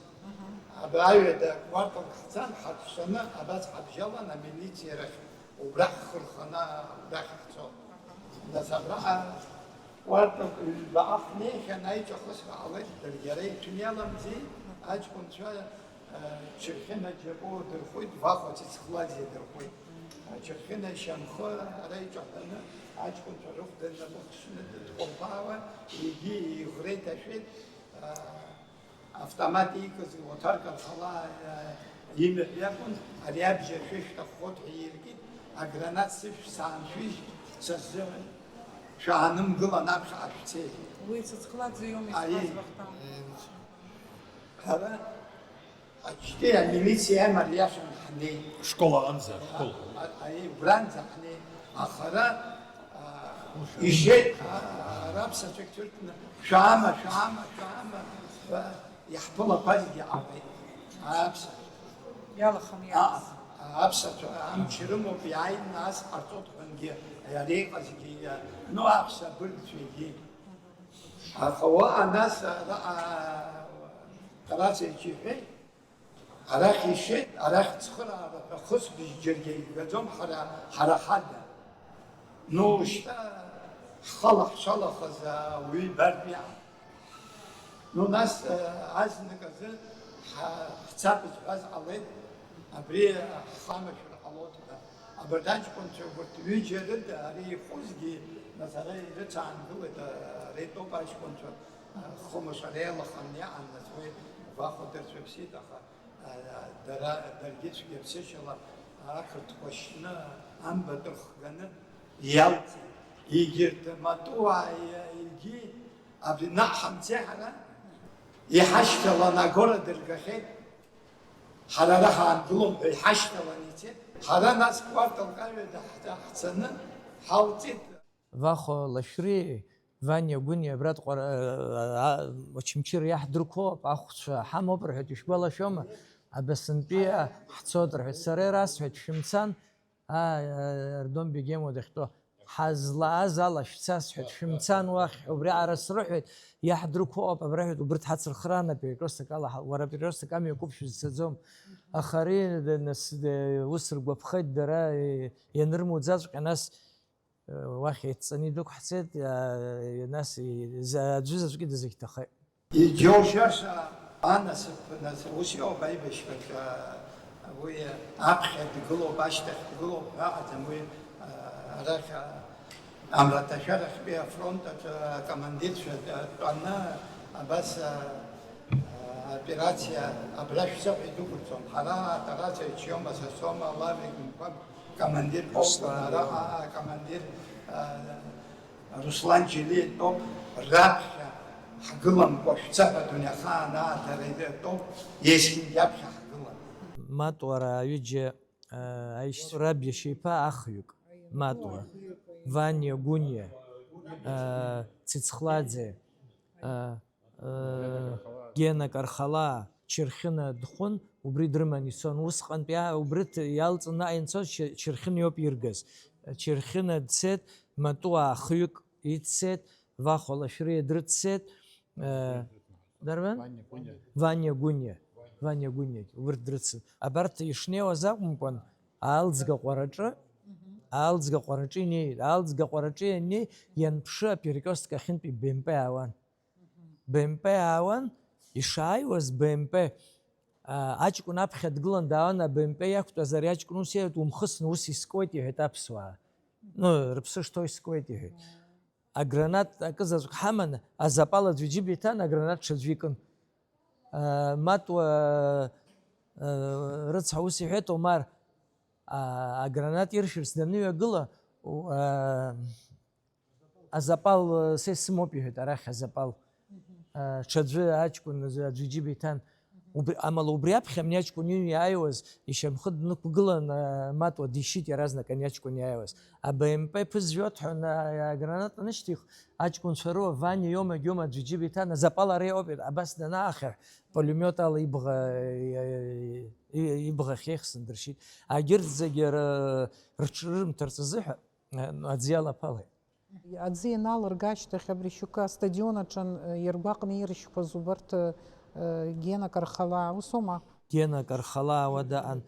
абра аҩада кварталк ҳцан, ҳаҽшаны, абас ҳабжьалан амилициа рахь, убрахь ҳхы рханы, убрахь ҳцо. Нас абраҟа кварталк ҩба ҳнеихьан, аиҿахысра ҟалеит, даргьы ара иҭәны иаламзи, аҷкәынцәа, э, Чырхьына Џьапуа дырхәит, Вахо Цицхлаӡе дырхәит. Чырхьына ишьамхы ара иҿаҳәаны, аҷкәынцәа рыхәда инапы хшны дыдҟәабаауа, егьи иӷра иҭашәеит, э, автомат иикыз Оҭар Кархала, э, имаҳә иакәын, ари абџьар шәышәҭаххоит ҳәа ииркит, агранат сышә сааншәыжь, са сзы шәаанымгылан аԥхьаҟа шәцеит. Уи Цицхлаӡе иоума изҳәаз Вахтанг? Ҳара Аҽтәи амилициа амариашан ҳнеит. Школ аҟынӡа, школ. А, а, убранӡа ҳнеит. Аха ара, а, ишеит, а, ара аԥсацәагь ҭырҭәны, шәаама, шәаама, шәаама ҳәа иаҳԥылақәазгьы ҟалеит. Аԥсацәа. Иалаханы а, иааз. Аԥсацәа амч рымоуп, иааины ас ҟарҵоит ҳәангьы, иара иҟазгьы, иа-, ну, аԥса абыргцәагьы. Аха уаҟа нас, ара, а, Ҟарацәа иаҿиҳәеит. Арахь ишеит, арахь цхыраара ҳәа хысбыжь џьаргьы игаӡом ҳара, ҳара ҳада. Ну, шьҭа ҳхала ҳшалахаз ауаҩы ибартә иҟан. Ну, нас, э, азнык азы ҳа-, ҳцап зҳәаз ҟалеит, абри ҳхамышәар ҟалоит ҳәа. Абарҭ аҷкәынцәа, урҭ ҩыџьа рыда, ари ихәызгьы, нас ара ирыцаангылеит, а, ари атәоуп аҷкәынцәа, а, хымш ара иалаханы иаан, нас уи Вахо дырцәыԥсит, аха Дара, даргьы цәгьаԥсышьала ақырҭқәа шьны, амбатә рхганы иалҵит. Егьырҭ матуаа егьи абри наҟ ҳамцеи ҳара, иҳашьҭаланы агора дыргахьеит. Ҳара ара ҳаангылом ҳәа иҳашьҭаланы ицеит. Ҳара нас кварталк аҩада ҳцаны ҳалҵит. Вахо Лашәриеи Ваниа Гәыниа абра Тҟәара-, а, а, Очамчыра иаҳдырқәоуп, ахәцәа ҳамоуп рҳәеит, ишәгәалашәома? Абасынтәи, а, ҳцоит рҳәеит. Сара ирасҳәеит, шәымцан, а, а, Ардон Бегьемуа дахьтәоу. Ҳазлааз ала шәца сҳәеит, шәымцан уахь, убри аҟара срыҳәеит, иаҳдырқәоуп абра ҳәа, убырҭ ҳацырхраан аперекресток ала, ҳа-, уара аперекресток амҩа куп шәызцаӡом. Аха ари д-, нас, д-, ус ргәаԥхеит дара, е-, ианырмуӡаҵәҟьа, нас, Уахь еидҵаны идәықәҳҵеит, нас аӡәы заҵәык ида зегь ҭахеит. Иџьоушьаша анасыԥ, нас, ус иоуп аибашьраҿы, уи аԥхьа дгылоуп, ашьҭахь дгылоуп ҳәа ыҟаӡам, уи, арахь, амраҭашәарахьтәи афронт аҿы акомандирцәа тәаны, абас, аоперациа абра шәца ҳәа идәықәырҵон. Ҳара атарацәа ичиома, сасома, Лаврик, Нқәаб, командир полка, Руслан. Араҟа акомандир, а, Руслан Џьелиа дтәоуп, раԥхьа ҳгыламкәа шәца ҳәа дунеихаан аадара дтәоуп, есқьынгьы аԥхьа ҳгылан. Матуара аҩыџьа, а, аишьцәа раб иашьеиԥа ахҩык, Матуа, Ваниа Гәыниа, а, Цицхлаӡе, а, Гена Кархала, Чырхьына дхәын, убри дрыман ицон. Усҟантәи а-, убри ҭ-, иалҵны аинцоз Чы-, Чырхьына иоуп иргаз. Чырхьына дцеит, Матуаа хҩык иццеит, Вахо Лашәриа дрыццеит, э, дарбан? Ваниа Гәыниа. Ваниа Гәыниагь убырҭ дрыцын. Абарҭ ишнеиуаз акәымкәан, Аалӡга ҟәараҿы, Аалӡга ҟәараҿы инеит. Аалӡга ҟәараҿы ианнеи, ианԥшы, аперекресток ахьынтәи Б М П аауан. Б М П аауан, ишааиуаз Б М П А, аҷкәын аԥхьа дгылан даауан, аб м п иақәтәаз ари аҷкәын ус иҳәеит, умхысны ус искуеит, иҳәеит аԥсуаа. Ну, рыԥсы шҭоу искуеит, иҳәеит. Агранат акызаҵәык ҳаман, азапал аӡәы иџьыба иҭан, агранат ҽаӡәы икын. А, Матуа, а, рыцҳа ус иҳәеит, Омар, а, агранат иршәырц даныҩагыла, у-, а, азапал, э, са исымоуп, иҳәеит, арахь азапал. Э, ҽаӡәы аҷкәын аӡәы, аӡәы иџьыба иҭан. Убри, амала убри аԥхьа ани аҷкәын иҩны иааиуаз, ишьамхы днықәгылан, э, Матуа дишьит иаразнак ани аҷкәын иааиуаз. А Б М П ԥызжәот ҳәа на-, аграната анышьҭих, аҷкәынцәа рыла Ваниа иоума, Гиома аӡәы иџьыба иҭан, азапал ара иҟоуп, абас данаахьаҳә, пулемиот ала ибӷа, э, э, э, ибӷа ахьеихсны дыршьит. Агьырҭ зегьы ры-, рыҽрырмҭарц азыҳәа, э, аӡы иалаԥалеит. Аӡы ианалырга ашьҭахь абри шьоукы астадион аҿы, э, иаргәаҟны иршьқәаз убарҭ, э, Гена Кархалаа, усоума? Гена Кархалаа уа даҟан,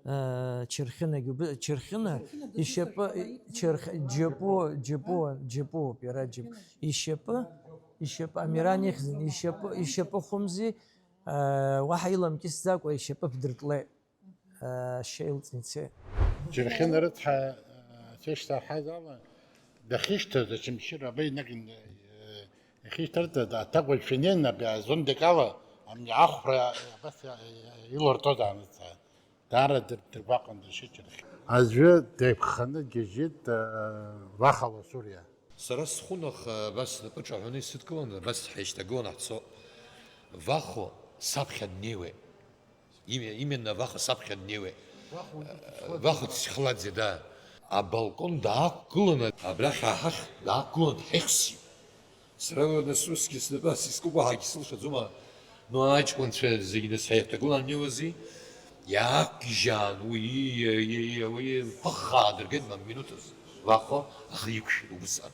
э, Чырхьынагьы уб-, Чырхьына ишьапы, Чырх-, Џьапуа, Џьапуа, Џьапуоуп, иара Џьап-, ишьапы, ишьапы, Амиран ихьӡын, ишьапы, ишьапы хәымзи, э, уаҳа иламкьысӡакәа ишьапы ԥдыртлеит. Ашьа илҵны ицеит. Џьырхьына рыцҳа, э, ишьҭаҳҳаз ала, дахьышьҭаз, Очамчыра абеинагин, э, иахьышьҭарҵаз, аҭакәажә Финен абри азондик ала, амни ахәра абас, э, илырҭозаанӡа, даара дыр-, дыргәаҟуан, дыршьит Џьырхьына. Аӡәы деиқәханы дгьежьит, э, Ваха Ласуриа. Сара схәынах, абас снапы ҿаҳәаны исыдкыланы, абас ҳаишьҭагыланы ҳцо. Вахо саԥхьа днеиуеит. Именно, именно Вахо саԥхьа днеиуеит. Вахо Цхладзе, да. Абалкон даақәгыланы, абрахь аҳахь даақәгыланы дҳаихсит. Сара нас усгьы снапы сискыкәаҳагь сылшаӡома. Ну, аҷкәынцәа зегьы нас ҳаиҳәҭагылан ҳнеиуази, иаақәгьежьаан уи, уи, уи, уи, ԥыххаа дыргеит, ма минуҭаз, Вахо, аха иқәшәеит убысҟан.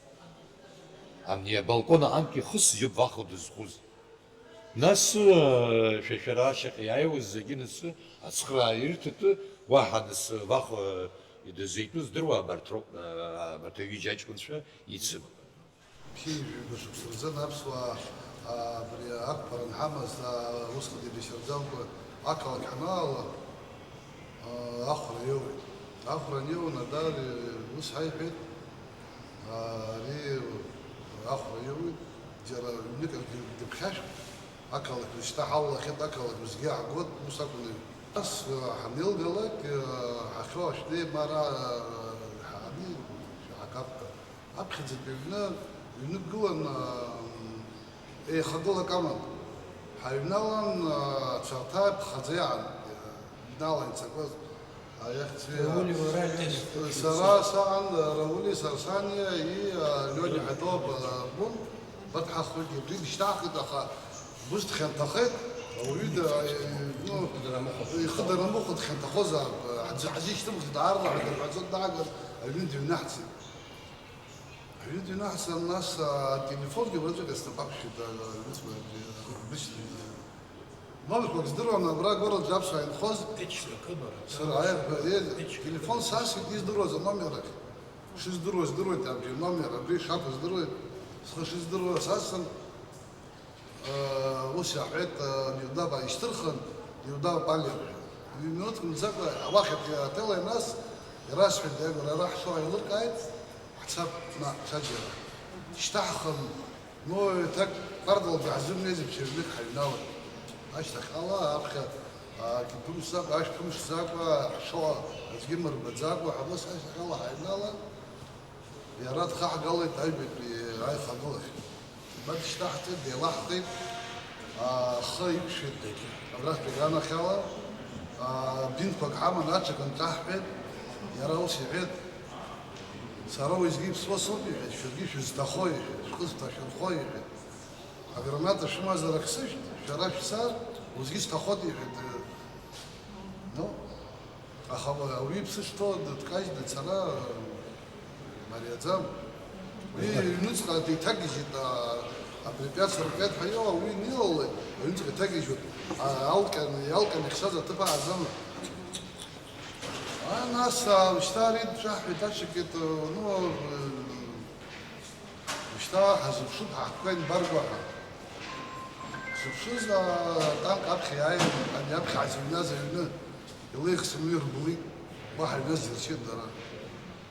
Ани абалкон аҟынтә ихысыз иоуп Вахо дызхәыз. Нас, э, шәа-, шәара ашьаҟа иааиуаз зегьы нас ацхыраа ирҭатәы, уаҳа нас Вахо, э, дыззитәу здыруа абарҭ роуп, э, абарҭ аҩыџьа аҷкәынцәа ицын. Ԥшьынҩажәи жәаба шықәса рзын аԥсуаа, а, абри ақәԥара анҳамаз, а, усҟан ибашьраӡамкәа ақалақь ҳанаала, а, ахәра иоуеит. Ахәра аниоу, Надар, ус ҳаиҳәеит, а, ари ахәра иоуеит, џьара ҩнык акгьы дыԥхьашәк, ақалақь ушьҭа ҳалалахьеит, ақалақь усгьы иаҳгоит, ус акәын. Нас, а, ҳанеилгалак, а, ҳахьоу ашәнеимара, а, ҳани-, ҳакапка. Аԥхьаӡатәи аҩны, ҩнык гылан, аа, еихагылак аман. Ҳаҩналан, аа, ацәарҭаа ԥхаӡа иаан, бнала ицақәаз, аиахьӡ-, Рауль, уара, Ленин. Сара саан, Рауль, Сарсаниа, и, аа, Лиони Ҳаитова, аа, бун, баҭ ҳахәҩыкгьы абри дышьҭаҳхит, аха бус дхьанҭахеит, ауаҩы да-, ну, ихы дарамыхәа дхьанҭахозаап, ҳзы-, ҳзышьҭымхит, аарла ҳәа дырҳәаӡо дааган, аҩны дыҩнаҳҵеит. Аҩны дыҩнаҳҵан, нас, ателефонгьы уаҵәҟьа снапы ақәшәеит, аҩныҵҟа, бышьҭа. Номерқәак здыруан, абра агәараҿы аԥсуаа инхоз. Сара, аиаҳәа, е, телефон сасит, издыруаз аномер ахь. Шыздыруа здыруеит абри аномер, абри шакәу здыруеит. Схы шыздыруа сасны, Ус иаҳәеит, Лиудава ишьҭырхын, Лиудава Палиа рҳәеит. Ҩ-минуҭк мцакәа, уахь аҭела инас, ирасҳәеит, иагәра ара ҳшоу еилыркааит, ҳцап, наҟ, ҽаџьара. Шьҭаҳхын, ну, еиҭак Ҟардалагьы ҳзымнеиӡеит, ҽа ҩнык ҳаҩналеит. Ашьҭахьҟала аԥхьа, а, кьыԥымшӡакәа, ашәԥымшӡакәа, ҳшоу аӡәгьы мырбаӡакәа, ҳа ус ашьҭахьала ҳаҩналан, Иара дхаҳгалеит аҩбатәи аихагылахь. Ба дышьҭаҳҵеит, деилаҳхит, ахы иқәшәеит абрахьтәи аганахьала, бинтқәак ҳаман, аҽак нҿаҳҳәеит, иара ус иҳәеит, сара уеизгьы иԥсуа соуп, иҳәеит, шәаргьы шәызҭахо, иҳәеит, шәхы зҭашәырхо, иҳәеит. Аграната шәымазар ак сышәҭ, шәара шәца, уеизгьы сҭахоит, иҳәеит. Ну, аха уи иԥсы шҭоу дыҭкажьны дцара мариаӡам. Уи аҩныҵҟа деиҭагьежьит, а, апрепятствие, апрепятствие ҳәа иоуа, уи нилалеит, аҩныҵҟа иҭагьежьуеит. А, алҟьан, иалҟьан ихшаз аҭыԥ ааӡама? А, нас, а, ушьҭа ари дҿаҳәеит, аҽакьыт, ну, э, Ушьҭа ҳазыԥшуп ҳахқәа инбарго ҳәа. Сыԥшыз, атанк аԥхьа иааин, ани аԥхьа ҳзыҩназ аҩны илеихсны уи рбылит, уа ҳаҩназ иршьит дара.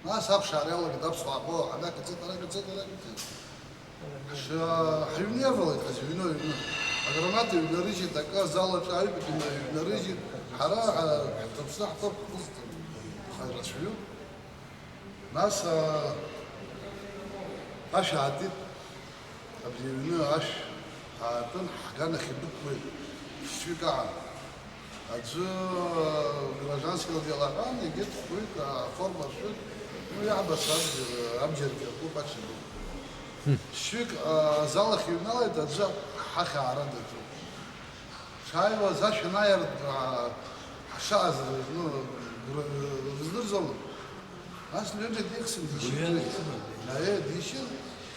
Нас аԥшаара иалагеит аԥсуаа, ҳо, ҳанақәҵит, аракәҵит, аракәҵит. Ҳшьа-, ҳаҩны иавалеит, ҳазыҩны аҩны. Аграната ҩнарыжьит, акы азал аҿы аҩбагьы ҩнарыжьит, ҳара ҳа-, ҳҭыԥсны ҳтәоуп, ҳхы-, ҳрацәаҩуп. Нас, аа, ашә аатит, абри аҩны ашә аатын, ҳганахь идәықәлеит, ԥшьҩык аан. Аӡәы гражданскилагьы лаҳәан, егьырҭ хәҩык аформа ршәырк, ну, иаҳбац абџьар, абџьаргьы акуп, ача ду. Ԥшьҩык, а, азал ахь иҩналеит, аӡәы ҳахь аара даҿуп. Шааиуаз ашә анааирт, а, ҳшааз, ну, рыздырӡом. Нас Леонид Ексин дишьит. Леонид Ексин. Аиеи, дишьит.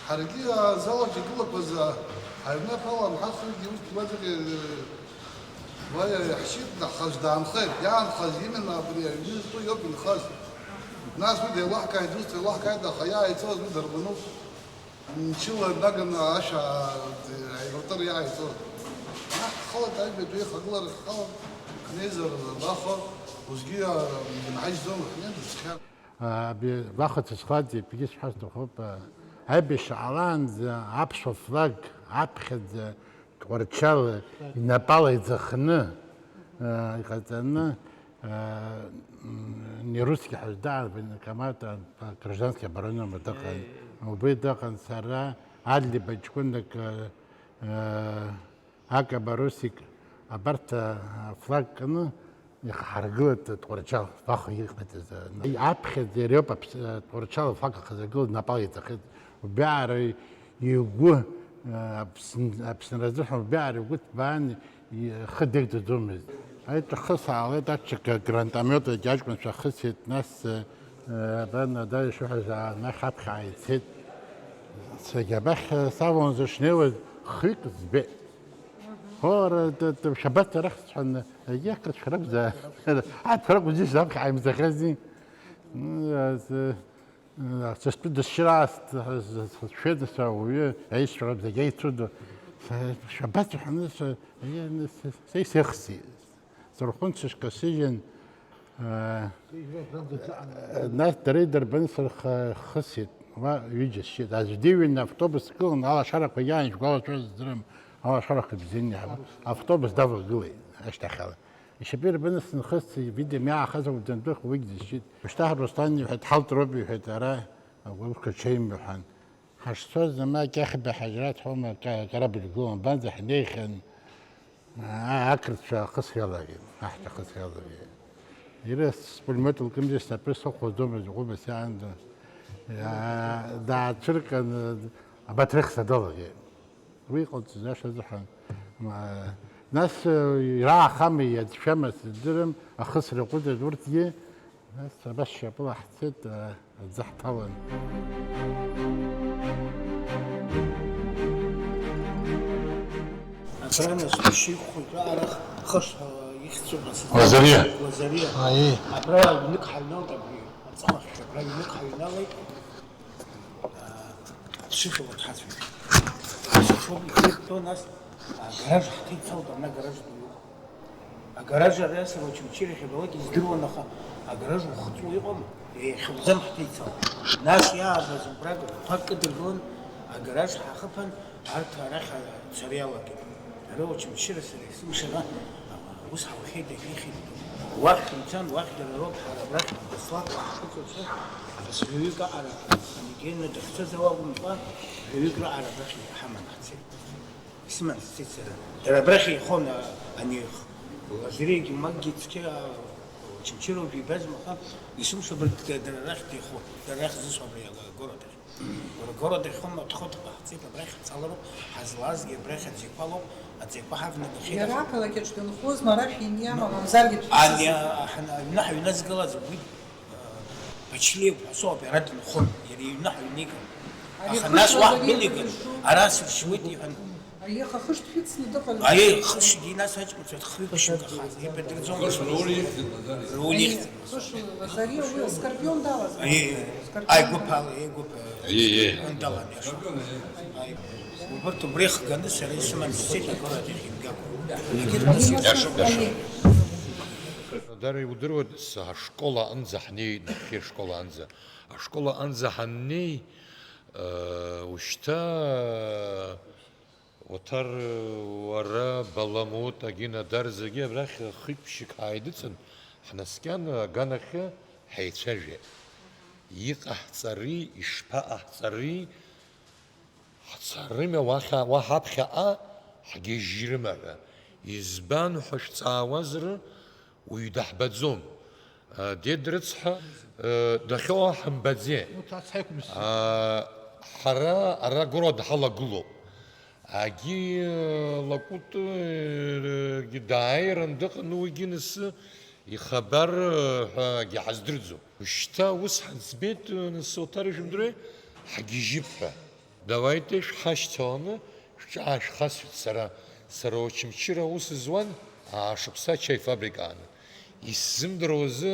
Ҳаргьы азал аҿы игылақәаз, а, ҳаҩны аԥала ҳахәгьы урҭ уаҵәҟьа, э, уа иаҳшьит, даҳхаз даанхеит. Иаанхаз именно абри аҩны зтәу иоуп инхаз. Нас уи деилаҳкааит, ус деилаҳкааит, аха иааиҵоз уи дарбануп. Мчыла днаганы ашә ааиртыр иааиҵоит. Аҳ, ҳхылеит аҩбатәи еихагылара ҳхылан, ҳнеизар абаҟоу, усгьы, а, дынҳажьӡом, ҳнеин дыцәхьан. Абри вахәац схәарҭоуп, егьи сҳәар сҭахуп, а, аибашьра ҟалаанӡа аԥсуа флаг аԥхьаӡа Тҟәарчал инапала иӡахны, а, иҟаҵаны, а, м, не русский ҳәа здаа, военкомат, а, гражданский обороны дыҟан. Э. Убри дыҟан сара, Адлеиба ҷкәынак, а, а, Акаба Русик, абарҭ, а, флаг кны, ихаҳаргылеит Тҟәарчал, Вахо иҟаиҵаз, а, аԥхьаӡа иара иоуп аԥс-, а, Тҟәарчал афлаг ахазыргылаз напала иҵахеит. Убриаҟара игәы, а, Аԥсн-, Аԥсынра азыҳәан убриаҟара игәы ҭбаан, ихы дегӡаӡомызт. Аиҭахыс аалеит, ачча гранатомет аҷкәынцәа ахысит, нас, а, а, абан, ада ишыҳәаз, а, анахь аԥхьа ааицеит. Сагьа абахь, а, саваанӡа шнеиуаз хҩык збеит. Ҳора, т-, т-, шәабаҭ арахь сҳәан, егьи ақырҭцәа ракәзаап, ақырҭцәа ракәзишь раԥхьа ҳаимҵахьази? М, а, с-, а, сыстәы дысшьыр аасҭ, с-, с-, сшәеит, нас ауаҩы аишьцәа ракәзар, егьа ицәыду. С-, шәабаҭ ҳәа анысҳәа, егьи, с-, с-, са исыхсит. Сырхәын сышкасыжьын, аа, нас дара идырбаны сырхысит, уа ҩыџьа сшьит. Аӡә диҩын автобус дгылан, алашарақәа иаан, шәгәалашәозар здырам, алашарақәа бзианы иаҳбо. Автобус давагылеит ашьҭахьала. Ишьапы ирбаны сынхысит, видимо, иаахаз ауп дандәых, уигь дысшьит. Ушьҭа Руслан иҳәеит, ҳалҭроуп иҳәеит, ара агәыԥқәа ҽеим иҳәан. Ҳашцоз, ма Кьахьба Ҳаџьраҭ ҳәоума, ка-, караб иргылон, абанӡа ҳнеихьан, аа, ақырҭцәа ахысра иалагеит, аҳ, ахысра иалагеит. Иара с-, с пулемет лкымзи, снапы сыхәаӡомызт, ӷәыбас иаанӡа. Иаа, даацәырҟьаны абаҭрыхса далагеит. Уи иҟалҵаз ашәа азыҳәан. Ма-, нас, э, ираахама, иацәшәама, сыздырам, ахысра ҟәыҵыз урҭгьы. Нас абас шьапыла ҳцеит, а, аӡы ҳҭалан. Абра нас ишьеиқәхоит, арахь хышҳәа ихьӡуп ас. Лазариа. Лазариа. Аиеи. Абра ҩнык ҳаҩналт абри, аҵәахахьшәа абра ҩнык ҳаҩналеит. А, ԥшьышәала дҳацәеит. Ԥшьышәала ихеиқәтәо нас, а, гараж ҳҭеицалт, абна гараж ду. Агаражы ари асра Очамчыра иахьабалак издыруан, аха агараж ухыҵуа иҟам, иахьуӡам ҳҭеицалт. Нас иаабаз убрак қәак кыдыргылан, агараж ҳахыԥан, арҭ арахь ацара иалагеит. Ара Очамчыра сара исымшара, ус ҳаухьеит, иахьихьит. Уахь шәымцан, уахь дара роуп, ҳара абрахь Баслаҭ ҳхыҵуацәа, ас ҩаҩык аҟара, Анигена дахьцаз ала акәымкәа, ҩаҩык раҟара абрахь ҳаман ҳцеит. Исыман сцеит сара. Дара абрахь еихон, а, ани, Лазариагьы Макгьы цқьа, а, Очамчыроуп ибазма, аха исымшо абарҭ дара рахь деихо, дара рахь зысуа абри агород ахь. Уара агород ахь хымма дхоит, ҳаҟаҳҵеит, абрахь ҳцалароуп, ҳазлаазгьы абрахь аӡеиқәа лоуп, аӡеиқәа ҳавнагахьеит. Иара ақалақь аҿы дынхозма, ара шәиниама, мамзаргьы дшәыцызма? Ани, а, ҳан-, аҩны ҳаҩназгалаз уи Ԥачлиев ҳәа соуп, иара дынхон, иара иҩны ҳаҩниган. Ари аха нас уаҳ дылиган, ара сыршьуеит, иҳәан. Аиеи, аха хышк дшәыцны дыҟан. Аиеи, хышгьы нас аҷкәынцәа хҩык шьоук ахаз, еибадырӡом. Хышк руль ихьӡын, Лазариа. Руль ихьӡын. Хышк Лазариа уи аскорпион далаз. Аиеи, Скорпион аигәыԥ далаз. Ала, аигәыԥ. Аиеи, аиеи. Далан, иаша. Скорпион, аиеи. Аиеи. Убырҭ убра ихганы сара исыман сцеит, акуратно имгакәа. Егьырҭ нас Иашоуп, иашоуп. Дара иудыруеит, ҳашкол аҟынӡа ҳнеит, нахьхьи ашкол аҟынӡа. Ашкол аҟынӡа ҳаннеи, э, ушьҭа, Оҭар, уара, Баламут, Агина, Дар зегьы абрахь хык-ԥшьык ҳааидыҵын, ҳнаскьан, аганахьы ҳаицәажәеит. Иҟаҳҵари, ишԥаҟаҳҵари? Ҳцарыма уахь, уа ҳаԥхьаҟа ҳгьежьрыма ҳәа. Избан ҳәа шәҵаауазар, уаҩ даҳбаӡом. Дед рыцҳа, дахьыҟоу ҳамбаӡеит. Урҭ ацҳаиқәмыз. Ҳара ара гәыра дҳалагылоуп. Агьи Лакәытгьы дааиран дыҟан, уигьы нас ихабар ҳәагьы ҳаздырӡом. Шьҭа ус ҳаӡбеит, нас Оҭар ижәымдыруеи, ҳгьежьып ҳәа. Давайте шәҳашьҭаланы шәҿы аашәхасҳәит сара. Сара Очамчыра аус зуан, аа шықәса ачаи фабрика ааны. Исзымдыруазы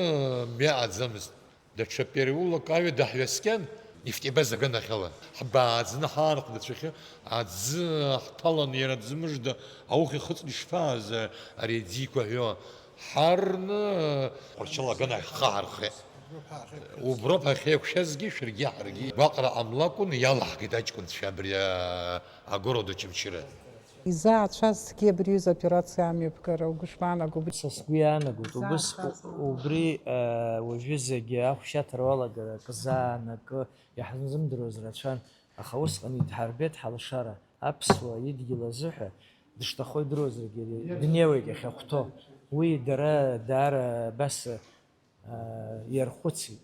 мҩа аӡамызт. Даҽа переулак аҩада ҳҩаскьан, Нефтебаз аганахьала. Ҳбааӡны ҳаанхәдацәахьы аӡы ҳҭалан, иара аӡы мыжда ауха ихыҵны ишԥааз ари аӡиқәа ҳәо. Ҳарны Қәарчал аганахь ҳхы ҳархеит. Уброуп ҳахьеиқәшәазгьы, шәаргьы ҳаргьы. Гәаҟра ҟамлакәын, иалаҳгеит аҷкәынцәа абри, а, агород Очамчыра. Изаацәазҭгьы абри аҩыза аоперациа амҩаԥгара угәы шԥаанаго? Са сгәы иаанагоит, убыс, Изаацәазҭгьы. Убри, а, уажәы зегьы ахәшьаҭара уалагара акы заанакы иаҳзымдыруаз рацәан, аха усҟан идҳарбеит ҳалшара, аԥсуа идгьыл азыҳәа дышҭахо идыруазаргьы днеиуеит иахьахәҭоу. Уи дара даара абас, а, иархәыцит.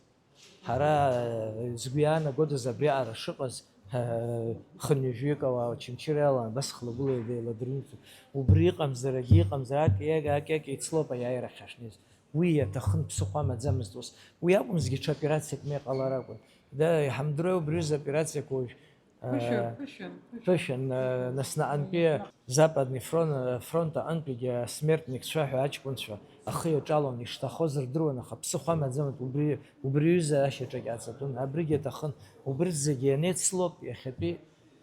Ҳара, а, згәы иаанагодаз абриаҟара шыҟаз, а, хынҩажәаҩык ауаа Очамчыра иалан, абас хлагәыла еиладырҩыҵәҟьеит. Убри иҟамзарагьы, иҟамзар, ак, ак, ак, ак еицлоуп аиааира ахьаҳнеиз. Уи иаҭахын, ԥсыхәа амаӡамызт ус. Уи акәымзҭгьы, ҽа операциак ма иҟалар акәын. Да, иҳамдыруеи убри аҩыза операциақәа уажә, а, Ԥышәан, ԥышәан, ԥышәан. Ԥышәан, а, нас наҟынтәи Западный фронт, фронт аҟынтәигьы асмертникцәа ҳәа аҷкәынцәа ахы иаҿалон, ишҭахоз рдыруан, аха ԥсыхәа амаӡамызт, убри, убри аҩыза ашьаҿагь аҵатәын, абригь аҭахын, убырҭ зегьы ианеицлоуп иахьатәи,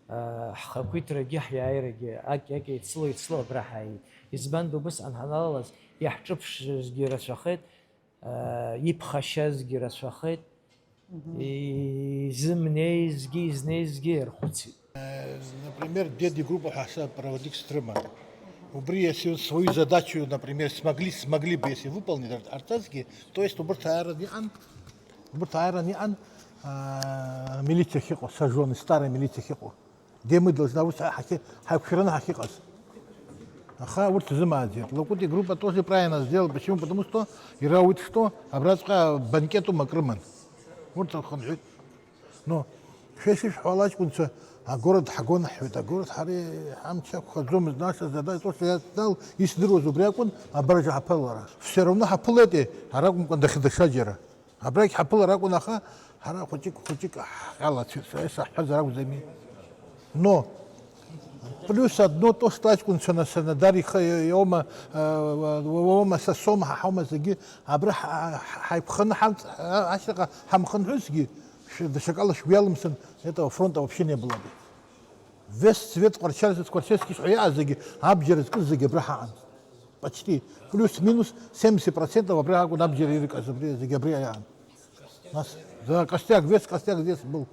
а, ҳхақәиҭрагьы ҳиааирагьы, ак-, ак еицло, еицло абра ҳааит. Избан, убысҟан ҳаналалаз, иаҳҿыԥшызгьы рацәахеит, а, иԥхашьазгьы рацәахеит. Изымнеизгьы, изнеизгьы ирхәыцит. Э, например, деди группа ҳәа са проводник срыман. Убри, если свою задачу, например, смогли, смогли бы, если выполнить ар-, арҵазгьы, то есть убырҭ ааираны иҟан, убырҭ ааираны иҟан, а, милициа ахьыҟоу, сажжённый, старая милициа ахьыҟоу. Де мы должны, ус ҳахьы-, ҳаиқәшәараны ҳахьыҟаз. Аха урҭ рзымааӡеит. Лакути группа тоже правильно сделал. Почему? Потому что ирауит, что абраҵәҟьа банкетума акрыман. Урҭ рхынҳәит. Но, шәа ишышәҳәо ала аҷкәынцәа агород ҳагон ҳҳәеит. Агород ҳара ҳамч ақәхаӡомызт, нас задача, то, что я знал, исдыруаз убри акәын, абаржа ҳаԥылара. Все равно ҳаԥылеитеи, ара акәымкәан дахьыдашаџьара. Абрагь ҳаԥылар акәын, аха ҳара хәыҷык, хәыҷык ҳҟьалацәеит, сара исаҳҳәазар акәӡами? Но, плюс одно то, что аҷкәынцәа нас, Санадар ихы иоума, э, уоума, са соума, ҳа ҳаума зегьы, абра ҳа-, ҳа-, ҳаиқәханы ҳамҵ-, ашьҭахьҟа ҳамхынҳәызгьы, шә-, даҽакала шәгәы иалымсын, этого фронта вообще не было бы. Весь цвет Тҟәарчал, Тҟәарчальски ҳәа иҟаз зегьы, абџьар зкыз зегьы абра ҳаҟан. Почти. Плюс-минус семьдесят процентов абра акәын абџьар иркыз, абри зегьы абри иаан. Нас, да, костяк, весь костяк здесь был.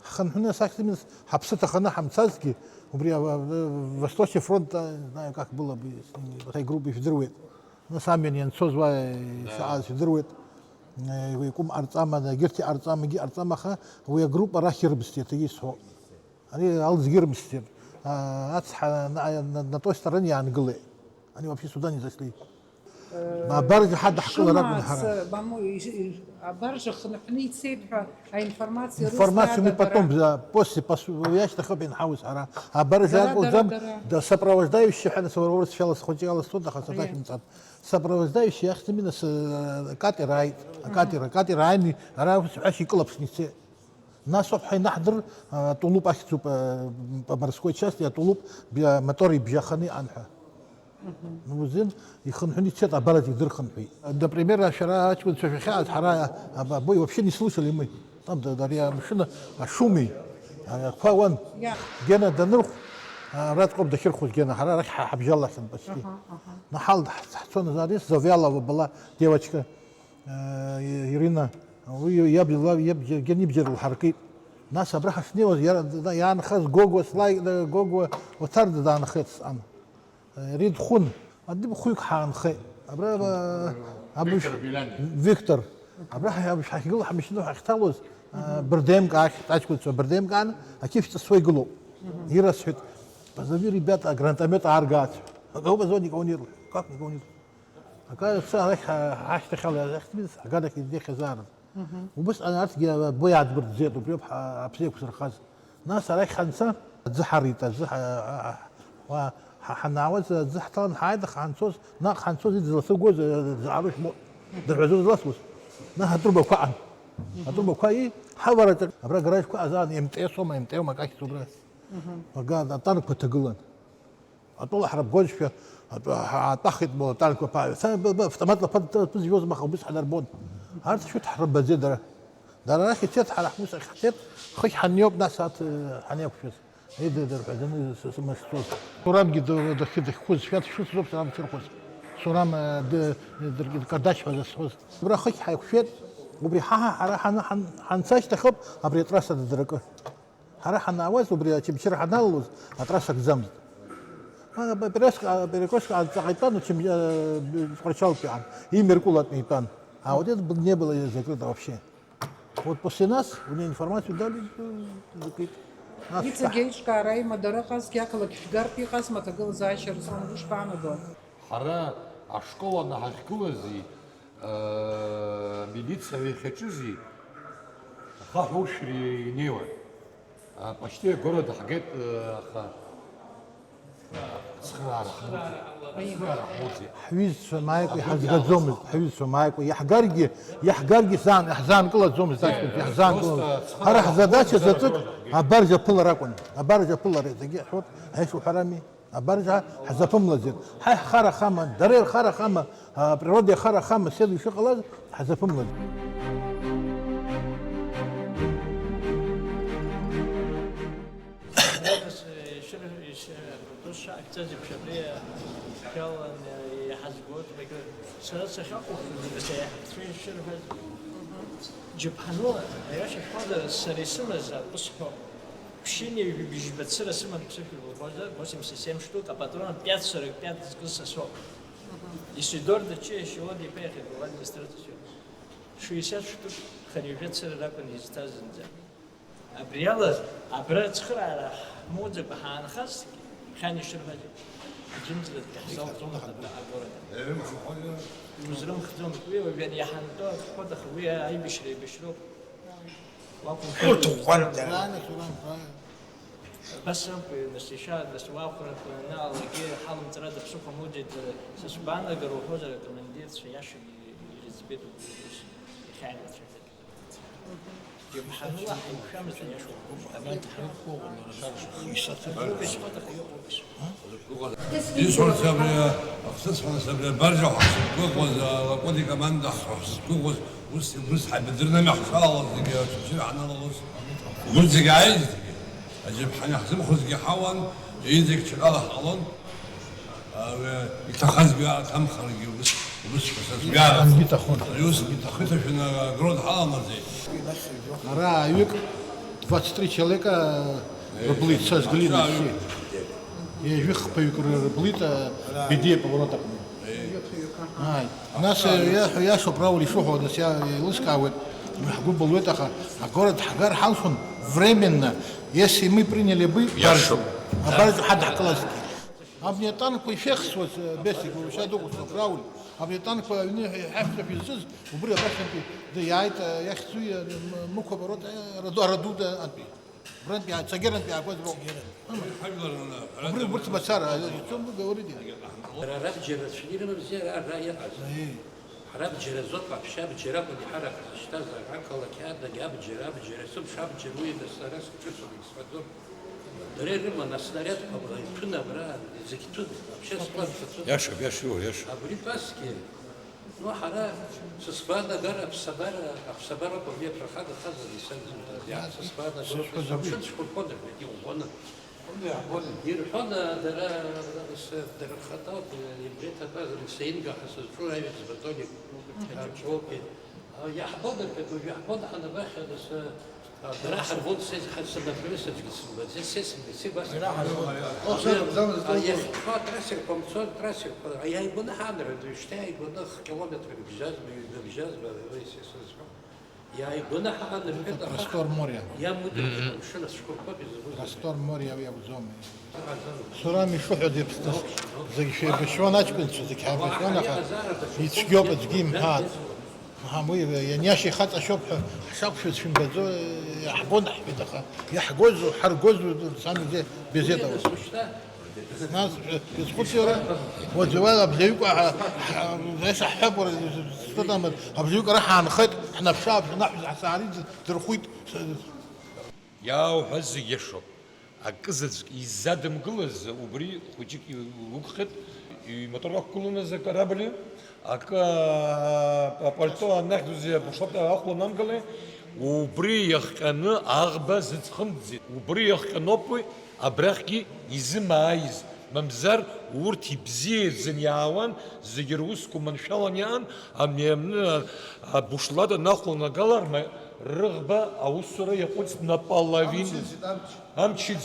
Ҳхынҳәны сахьӡымыз ҳаԥсы ҭаханы ҳамцазгьы, убри, а, а, Восточный фронт, а, не знаю, как было бы, с ними, с этой группой ижәдыруеит. Нас амҩан ианцоз уа, э, Да. шаҟа ижәдыруеит. Э, икәым ҟарҵама, егьырҭ иҟарҵамагьы ҟарҵама, аха уи агруппа арахь ирымсит, иаҭагьы исҳәо. Ари алҵгьы рымсӡеит. А, ацҳа на, на, на той стороне иаангылеит. Они вообще сюда не зашли. Э, Абаржа ҳадаҳкылар акәын шымаац, ҳара. Э, маму, и-, и-, абаржа хынҳәны ицеит ҳәа аинформациа Информацию мы рызҭада потом, бара? Да, после, пос-, иашьҭахьоуп ианҳауз ҳара. Абаржа Дара, акәӡам, дара, дара. Да, сопровождающий ҳәа нас уара урысшәала схәыҷы иаласҵоит, аха Аиа. Саҭашәымҵан. Сопровождающий ахьӡым инас, э, катер ааит. Акатер, акатер ааины, ара ус ҳәашьа икылаԥшны ицеит. Нас ауп ҳәа инаҳдыр, а, тулуп ахьӡуп, а, по морской части атулуп бжа-, мотор ибжьаханы иҟан ҳәа. Мгм. Узын, ихынҳәны ицеит, абарагь дырхынҳәит. Например, шәара аҷкәынцәа шәахьааз, ҳара, а, а, мы вообще не слышали мы. Там, да, да, ари амшын ашуми, а, ақәа уан. Иа. Гена данырхә, Араҵәҟьоуп дахьырхәыз Гена, ҳара арахь ҳа-, ҳабжьалахьан почти. Аҳа, аҳа. Наҳал ҳцон, ари Завьялова была девочка, э, Ирина. Уи иаб-, иаб-, Гена ибџьар лҳаркит. Нас абра ҳашнеиуаз иара-, иаанхаз Гогуа, слай-, Гогуа Оҭарда даанхеит сҟан. Ари дхәын. Адиб хәҩык ҳаанхеит. Абра, а, аб-, Виктор Белянин. Виктор. Абра ҳа-, ҳа-, ҳахьгылоу ҳамашьына ҳахьҭалоз, а, Мгм. Бырдеимк ахь, аҷкәынцәа Бырдеимк аан, ақьышә ҵысуа игылоуп. Мгм. Ирасҳәеит, «Позови ребята, гранатомет ааргаац». Акауп азон никого нет. Как никого нет? Акы, цы арахь, а, ҳашьҭахьала иахьӡыз, аганахь идехьазаарын. Мгм. Убысҟан арҭгьы або иаадмыртӡеит, убриоуп ҳа-, аԥсы еиқәзырхаз. Нас арахь ҳанца, аӡы ҳарит, аӡы ҳа-, ҳа-, ҳа-, ҳа-, ҳанаауаз аӡы ҳҭалан ҳааит, аха ҳанцоз, наҟ ҳанцоз иӡласыгәоз, э, заҟарушь мо-, дырҳәазо зласуаз. Нас атрубақәа аҟан. Мгм. Атрубақәа и, ҳавараҿы, абра гаражқәа азаан, М Т С-оума, М Т С-оума, акахьӡ убра. Мгм. Ага, атанкқәа ҭагылан. Атәыла ҳрабгозшәа, атәы-, ҳа-, атәахит, мо, атанкқәа ԥаҩ. Са, б-, б-, автоматла ԥа-, ԥызжәозма, аха убыс ҳанарбон. Арҭ шәҭ ҳрымбаӡеит дара. Дара рахь ицеит, ҳара ҳус ахь ҳцеит, хыхь ҳанниоуп, нас аҭ-, ҳанеиқәшәаз. Еидыдырҳәа, зны с-, сымазцоз. Сурамгьы д-, дахьы дахьхәыз, шәа дшәыцыз ауп сара дшырхәыз. Сурам, э, д-, дыр-, Кардашь ҳәа зызхәыз. Убра хыхь ҳаиқәшәеит, убри ҳа-, ҳа-, ҳара ҳан-, ҳан-, ҳанца ашьҭахьоуп абри атрасса дыдракы. Ҳара ҳанаауаз, убри Очамчыра ҳаналалоз, атрасса акӡамызт. А, Перекрестка, а, Перекрестка ҵаҟа итәан, Очам-, э, Тҟәарчалтәи ан, Имеркулатәи итәан. А вот это б-, не было закрыто вообще. Вот после нас, мне информацию дали, э, закрыть. Нас Иҵегь еиҿкаара аимадара ыҟазҭгьы ақалақь шәгартә иҟазма аҭагылазаашьа рзын, ушԥаанаго? Ҳара ашкол анаҳахьгылази, э, милициа иахьаҿызи, ахаҳә ушәра инеиуан. А, почти агород ҳгеит, э, аха ацхыраара ҳмоуӡеит. Ацхыраара ҳмоуӡеит. Ҳҩызцәа мааикәа иҳазгаӡомызт, ҳҩызцәа мааикәа. Иаҳгаргьы, иаҳгаргьы ҳзаан-, ҳзаанкылаӡомызт, аҷкәынцәа, э, иаҳзаанкылаӡомызт. Просто ацхыраара ҳара ҳзадача ҳмоуӡеит, заҵәык агород ҳгеит. Абаржә аԥылара акәын. Абаржә аԥылара, зегьы ҳәот, ҳаишуҳәарами. Абаржә ҳа-, ҳзаԥымлаӡеит. Ҳаи ҳхара ҳама, дара ирхара ҳама, априрода иахара ҳама, седа ишыҟалаз, ҳзаԥымлаӡеит. Нас, э, ишыр-, иш-, э, ус шаҟа ҟаҵазеиԥш абри, э, шәалан, э, иҳазгоит, егьи сара сахьаҟоу, сара иаҳәшьцәа ишырҳәаз, џьаԥҳаныла, аиаша шәҳәозар, сара исымаз акы сҳәо. Ԥшьынҩажәи бжьба цыра сыман ԥсышәа лыхәозар, восемьдесят семь штук, а патрон пять сорок пять зкыз са соуп. Исидор Дачиа Шьоуа диԥеихьеит уи администрациа. Шестьдесят штук хынҩажәа цыра ракәын изҭаз зынӡа. Абри ала, абра ацхыраара ҳмоуӡакәа ҳаанхазҭгьы, хьан ишырҳәаз, аӡәымзаратәгьы ҳзалҵомызт абра агород. Иузрымхӡомызт. Уи уажәы иаҳантәу ахәыда, аха уи аибашьра еибашьроуп. Урҭ ӷәӷәан дара. Абас ауп, нас иашьа, нас уахәарақәа анаалгагьы ҳалымҵрада ԥсыхәа муӡеит, са сгәаанагара уҳәозар, акомандирцәа иашан ирыӡбеит убри ус иахьааилацәажәаз. Џьаԥҳаныла ҳаиқәшәамызт аиашоуп. Исҳәарц абри ахҭысқәа, нас абри абаржа ҳәа ҳзықәгәыӷуаз, алакәыт икоманда ҳәа ҳзықәгәыӷуаз, ус, ус ҳаибадырны амҩа ҳшалалаз зегьы Очамчыра ҳаналалоз, урҭ зегьы ааит, зегьы аџьаԥҳаны ҳзымхозгьы ҳауан, иҵегь ҽакала ҳҟалон. Уи иҭахазгьы аҭамхаргьы убыс, убысшәа са сгәы иаанагон. Ангьы иҭахын. Ари ус иҭахы-иҭашәаны агронд ҳаламырзеи? Ара аҩык двадцать три человека рыблит, са сгылины все. Ҩажәи хԥаҩык рыблит, а, Бедиа поворот аҟны. Ааи. Нас, э, иа-, иашоуп, Рауль ишуҳәо, нас иа-, еилыскаауеит, ҳгәы былуеит, аха агород ҳгар ҳалшон временно, если мы приняли бы, иашоуп, баржу, абаржу ҳадаҳкылазҭгьы. Абни атанкқәа ишәеихсуаз, э, Бесик, уашьа дыҟәышуп, Рауль, абни атанкқәа аҩны иҳашәҭашәа изҿыз, убри абахьантәи д-, иааит, э, иахьӡу, э, м-, мықәабароуп, э, Раду-, Радуда антәи. Брантәи, Цагерантәи иаагоз роуп. Ҳажәлар рыла, убри убырҭ мацара, э, ицон, говорит. Дара рабџьар рацәаны ирымамзи ара, ара иҟаз. Аиеи. Ҳара абџьар азоуп, аԥшьа абџьар акәын иҳарак ҳзышьҭаз, ақалақь адагьы абџьар, абџьар, есымша абџьар уи, нас ара сҿыцуан, егьсҳәаӡом. Дара ирыман, аснарядқәа абра иҭәын, абра зегь ҭәын, аԥшьа склад ҭацәын. Иашоуп, иашоуп, иашоуп. Абри тәасгьы, ну, ҳара, сызқәа нагар аԥсабара, аԥсабароуп абри аԥырхагахаз, исанзымкуаз, иаҳа сызқәа нагар, сызқәа нагар, иӷәӷәаны. Ирҳәон, дара, дара рхатәы, Евреи ҭатәаз Алексеинга ҳәа сызҿу аҩӡба Толик Ачоки. Иаҳбон, рҳәеит, уажә иаҳбон ҳанабахьа, нас, а, дара ҳарбон, сес-, ҳа-, санаԥрыз аӡәгьы сымбаӡеит, сес-, сес-, сигәасҭеит. Иара ҳарбон. Уажәы, Охьа, бзамыӡ а, иахьхьоу атрасса ирхәамцо, атрасса ирхәа-, а, иааигәаны ҳаанырҳәеит, уажәшьҭа иааигәаны х-, километрак бжьазба, ҩба бжьазба, уи сес-, сызҳәо. Иааигәаны ҳаанырҳәеит, аха Простор моря. Иамуит, мгм, амшын ацәқәырԥа изакәызеи. Простор моря уи акәӡами? Сурам ишыҳәаз еиԥш, зегь шәеибашьуан аҷкәынцәа, зегь ҳаибашьуан, аха ицәгьоуп, аӡәгьы имҳәааит. Аҳа, уи ианиашьа ихаҵа шьоуп ҳәа ҳшақәшәаз шәымбаӡо, иаҳбон ҳҳәеит, аха иаҳгозу, ҳаргозу, сами зе-, без этого. Нас, э, изхәыцура, уаҵәы уа абжаҩык ҳа-, ҳа-, ҳа-, ҳҳәап, уара, что там, абжаҩык ара ҳаанхеит, ҳнаԥшы-ааԥшын, аҳәса ҳсаариӡ дырхәит. Иаауҳәаз зегь иашоуп. Акызаҵәык иззадымгылаз убри хәыҷык иуқәхеит, имотор ақәгыланы акорабль, акы, а, апальто анахьӡузи абушоп ахәла намгылеи, убри иахҟьаны аӷба зыӡхымҵӡеит. Убри иахҟьаноуп уи абрахьгьы изымааиз, мамзар урҭ ибзиаӡаны иаауан, зегьы русқәа маншәалан иаан, ами аҩны абушлат анахәланагалар, ма-, рыӷба аусура иаҟәыҵт наполовину. Амчыӡ, амч. Амчыӡ.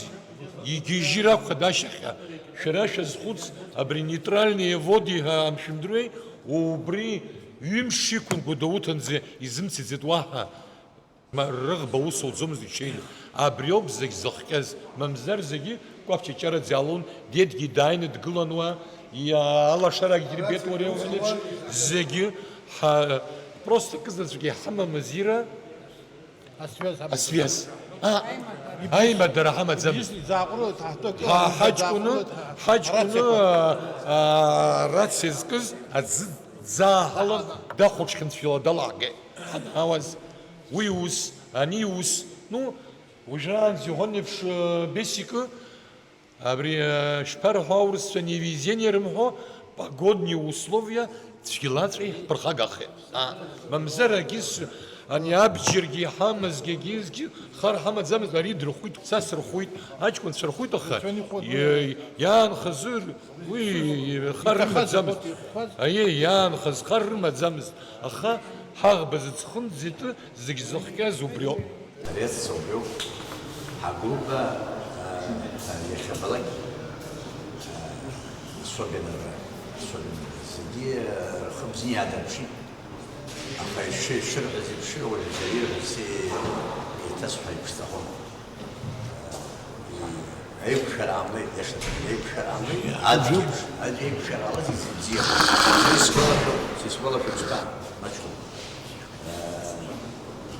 Игьежьыр акәхеит ашьахьҟа. Шәара шәазхәыц, абри нейтральные воды ҳәа амшәындруеи, убри ҩымш иқәын Гәдоуҭанӡа изымцаӡеит уаҳа. Ма рыӷба аус ауӡомызт ичеины. Абриоуп зегь зыхҟьаз, мамзар зегьы кәаԥ-чачараӡа иаалон, дедгьы дааины дгылан уа, иа-, алашарагьы ирбеит уара иуҳәо еиԥш, зегьы ҳа-, просто кызаҵәык иҳамамыз ира, Асвиаз ҳамаӡам. Асвиаз. А, аимадара ҳамаӡамызт. Ибжьы изааҟәроит, ҳаҭак Ҳа-, ҳаҷкәыны, изааҟәроит, ҳаҷкәыны, рациақәа. А, а, рациа зкыз аӡы ӡааҳалан дахәаҽхьан цәгьала далаҳгеит. Ҳанаауаз, уи ус, ани ус, ну, уажәраанӡа иҳәон еиԥш, э, бесикы, абри, э, шԥарҳәо аурысцәа невезение рымҳәо, погодные условия цәгьалаҵәҟьа иҳԥырхагахеит. А, мамзар агьыс, ани абџьаргьы иҳамазгьы, агьызгьы хар ҳамаӡамызт, ари дырхәит, са сырхәит, аҷкәынцәа рхәит, аха, Рацәаны ихәыдоу. Иаанхаз Уи хар рымаӡамызт. Аиеи, иаанхаз хар рымаӡамызт, аха ҳаӷба зыӡхымҵӡеит, зегь зыхҟьаз убриоуп. Ари аҵәца убриоуп. Ҳгруппа, а, иахьабалак, а, особенно, особенно, зегьы, а, рхы бзиа иаадырԥшит. Аха иши-, ишырҳәаз еиԥш, уажә ирҳәаз еиҭасҳәар иԥшӡахом. Аиқәшәара ҟамлеит, иашаҵәҟьаны аиқәшәара ҟамлеит, аӡә еиԥш, аӡә еиқәшәара ҟалаз ибзиахеит. Са исгәалашәо, са исгәалашәо, ԥшьба, маҷхәуп.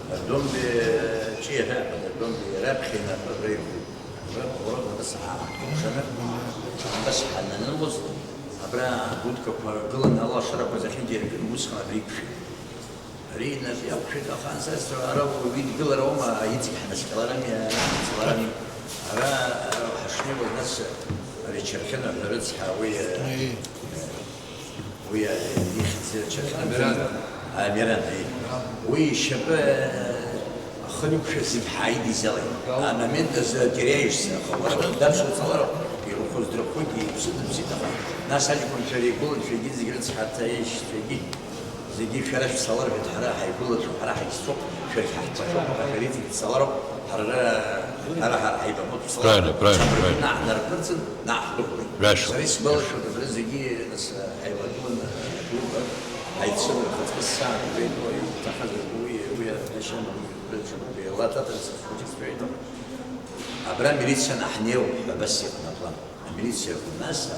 Дордонбе ҿиаҳәа, Дордонбе раԥхьа инапы реиқәуп. Раб, урок абас ҳа-, ҳкәыхшаны, абас ҳананылоз, абра агәыҭкақәа ргыланы алашарақәа захьынтәи иркын, усҟан абри иқәшәеит. Ари инапы иақәшәеит, аха ансасцәа ара уаҩы идгылар аума, иҵегь ҳнаскьаларами, ҳнаскьаларами. Ара, ара ҳашнеиуаз, нас ари Чархьына ҳәа рыцҳа, уи, Аиеи. уи, ихьӡ Чархьына Амиран. Амиран, аиеи. Уи ишьапы, ахы иқәшәаз зегь ҳааидизалеит. Амомент азы теряешься, аха уара дабшоуҵалароуп, ирыхәоз дрыхәоит, иԥсы дымсит, аха нас аҷкәынцәа реигәылацәа егьи зегь рыцҳарҭа еишьцәа егьи. Зегьы шәара шәцалар, ҳәа ҳара ҳаигәылацәоуп, ҳара ҳаиццоуп, шәаргь ҳаҳҭахьоуп, аха шәара иҵегь дцалароуп, ҳара, ҳара ҳаибабоит, дцалароуп. Правильно, правильно, правильно. Наҟ днарԥырҵын, наҟ ҳдәықәлеит. Башоуп. Сара исгәалашәоит, абра зегьы, нас, ҳаивагыланы, ҳгәыԥ ҳаицын, рхаҵкы ссааҭ жәеиза иҭахаз уи, уи адашьа, абра ҽакуп, еилаҭаҭыр схәыҷыз сҳәеит. Абра амилициа ҳнеиуп ҳәа абас иҟан аплан. Амилициа нас, а,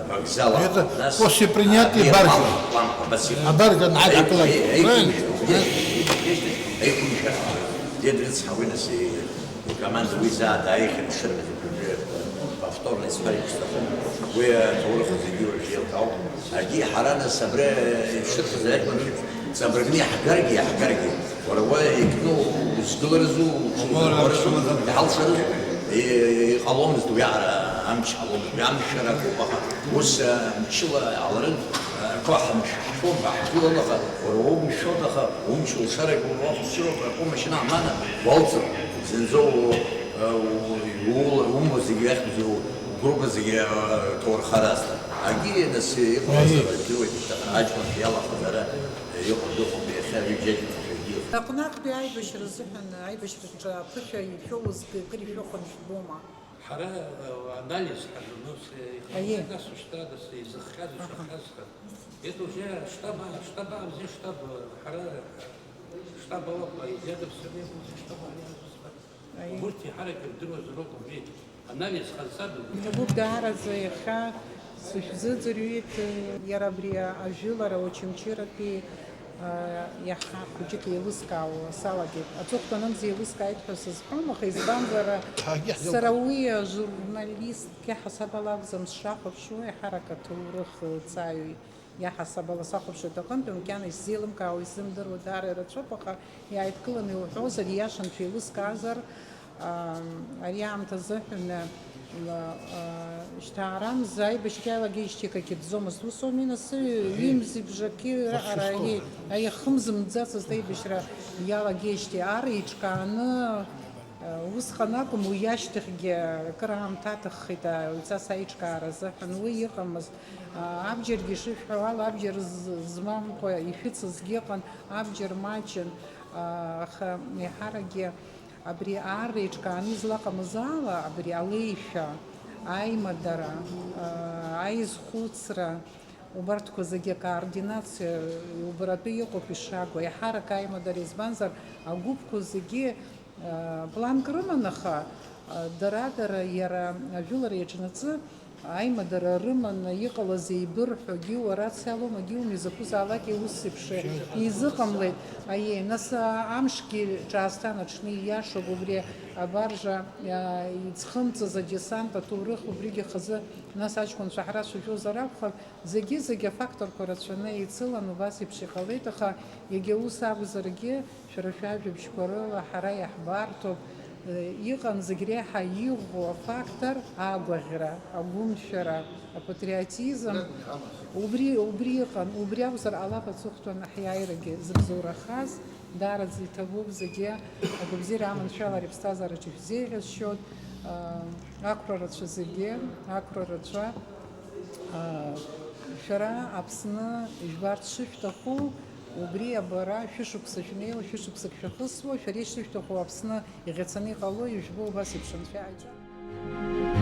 вокзал. Это нас, после принятия а, баржи. План, план, абас. А баржа на Аику-, акалай. Аику-, Правильно? Аику-, Аику-, Аику-, Дед рыцҳа уи нас и, и команда уи заа дааихьан, ишырҳәаз, повторно исҳәар ишәҭахым. Уи аҭоурых зегьы уажә еилкаауп. Аргьы ҳара нас абра ишырҳәаз аиқәыршәеит. Ҵабыргны иаҳгаргьы, иаҳгаргьы. Уара уа икны узгыларызу, узгыларызу, иҳалшарызу? Иҟаломызт уи аҟара, амч ҟаломызт, уи амшәара акоуп, аха ус, а, мчыла иҟаларын, а, кәаҳа мшәы ҳшәон, ҳгылон, аха уара уоумшәон, аха умч улшарагь уахәаԥшыроуп, акәу машьына амана уалҵыр, зынӡа у-, Умбо зегьы иахьӡу угәыгәа зегьы ҭоурхаразҭа. Агьигьы нас иҟалазар, Аиеи. Идыруеит, аҷкәын иалахәыз ара иҟоу дыҟоуп, иахьа ҩыџьа аҷкәынцәа егьи. Аҟны актәи аибашьра азыҳәан, аибашьраҿы аԥышәа ишәоуз кыр ишәыхәан жәбома? Ҳара, э, анализ ҳарнус, э, Аиеи. Иҟалеит, нас ушьҭа, нас изыхҟьаз, Аҳа. Ишахҟьаз ҳәа. Это уже штаб, штаб, а, где штаб, э, ҳара, э, штаб алоуп, а, идея всё время штаб, а, Аиеи. Убырҭ иаҳарак ирдыруазароуп убри анализ ҟазҵада? Иҭабуп даараӡа, иахьа сышәзыӡырҩит, иара абри ажәылара Очамчыратәи, а, иаҳа хәыҷык еилыскаауа салагеит. Аҵыхәтәанынӡа еилыскааит ҳәа сызҳәом, аха избанзар, Ҳагьы ҳзеилкаам. Сара уи ажурналистк иаҳасабала акәӡам сшахәаԥшуа, еиҳарак аҭоурых ҵаҩ иаҳасабала сахәаԥшуеит аҟынтәи, макьана исзеилымкаауа, исзымдыруа даара ирацәоуп, аха иааидкыланы иуҳәозар, ииашаны шәеилыскаазар, аа, ари аамҭа азыҳәан, аа, шьҭа аарамза аибашьра иалагеижьҭеи акагьы ӡӡомызт. Усоуми, нас, ҩымзи бжаки раҟара Христос. Аи-, аихымзымӡацызт аибашьра иалагеижьҭеи. Ар еиҿкааны, Усҟан акәым, уи ашьҭахьгьы акыр аамҭа аҭаххеит, аҩҵас аиҿкаара азыҳәан уи иҟамызт. Абџьаргьы ишышәҳәауала, абџьар з-, змамкәа ишәыцызгьы ыҟан, абџьар маҷын, аха еиҳаракгьы абри аарра еиҿкааны излаҟамыз ала, абри алеишәа, аимадара, аизхәыцра, убарҭқәа зегьы акоординациа убаратәы иҟоуп ишагу, еиҳарак аимадара, избанзар, агәыԥқәа зегьы, а, планк рыман, аха, а, дара-дара иара ажәылара иаҿнаҵы аимадара рыманы иҟалаз еибырҳәогьы, уара дсалоумагьы уми, закәызаалак иус еиԥш изыҟамлеит. Аиеи, нас, а, амшгьы ҿаасҭан аҽны, ииашоуп, убри абаржа, а, иӡхымҵыз адесант аҭоурых, убригьы хазы, нас аҷкәынцәа ҳрацәажәозар акәхап, Зегьы-зегь афакторқәа рацәаны еицылан, убас еиԥш иҟалеит, аха иагьа ус акәзаргьы, шәара шәажәабжьқәа рыла ҳара иаҳбарҭоуп, э, иҟан зегь реиҳа иӷәӷәоу афактор агәаӷьра, агәымшәара, апатриотизм. Убри, убри иҟан, убри акәзар ҟалап аҵыхәтәан ҳиааирагьы зыбзоурахаз, даараӡа иҭабуп зегьы, агәабзиара аманшәалара иԥсҭазаараҿы ишәзеиӷьасшьоит, э, ақәра рацәа зегьы, ақәра рацәа. Шәара Аԥсны ижәбарц шышәҭаху, убри абара шәышықәса шәнеиуа, шәышықәсак шәахысуа, шәара ишышәҭаху Аԥсны иӷьацаны иҟало, ижәбо убас еиԥш анцәа иааиҵәа.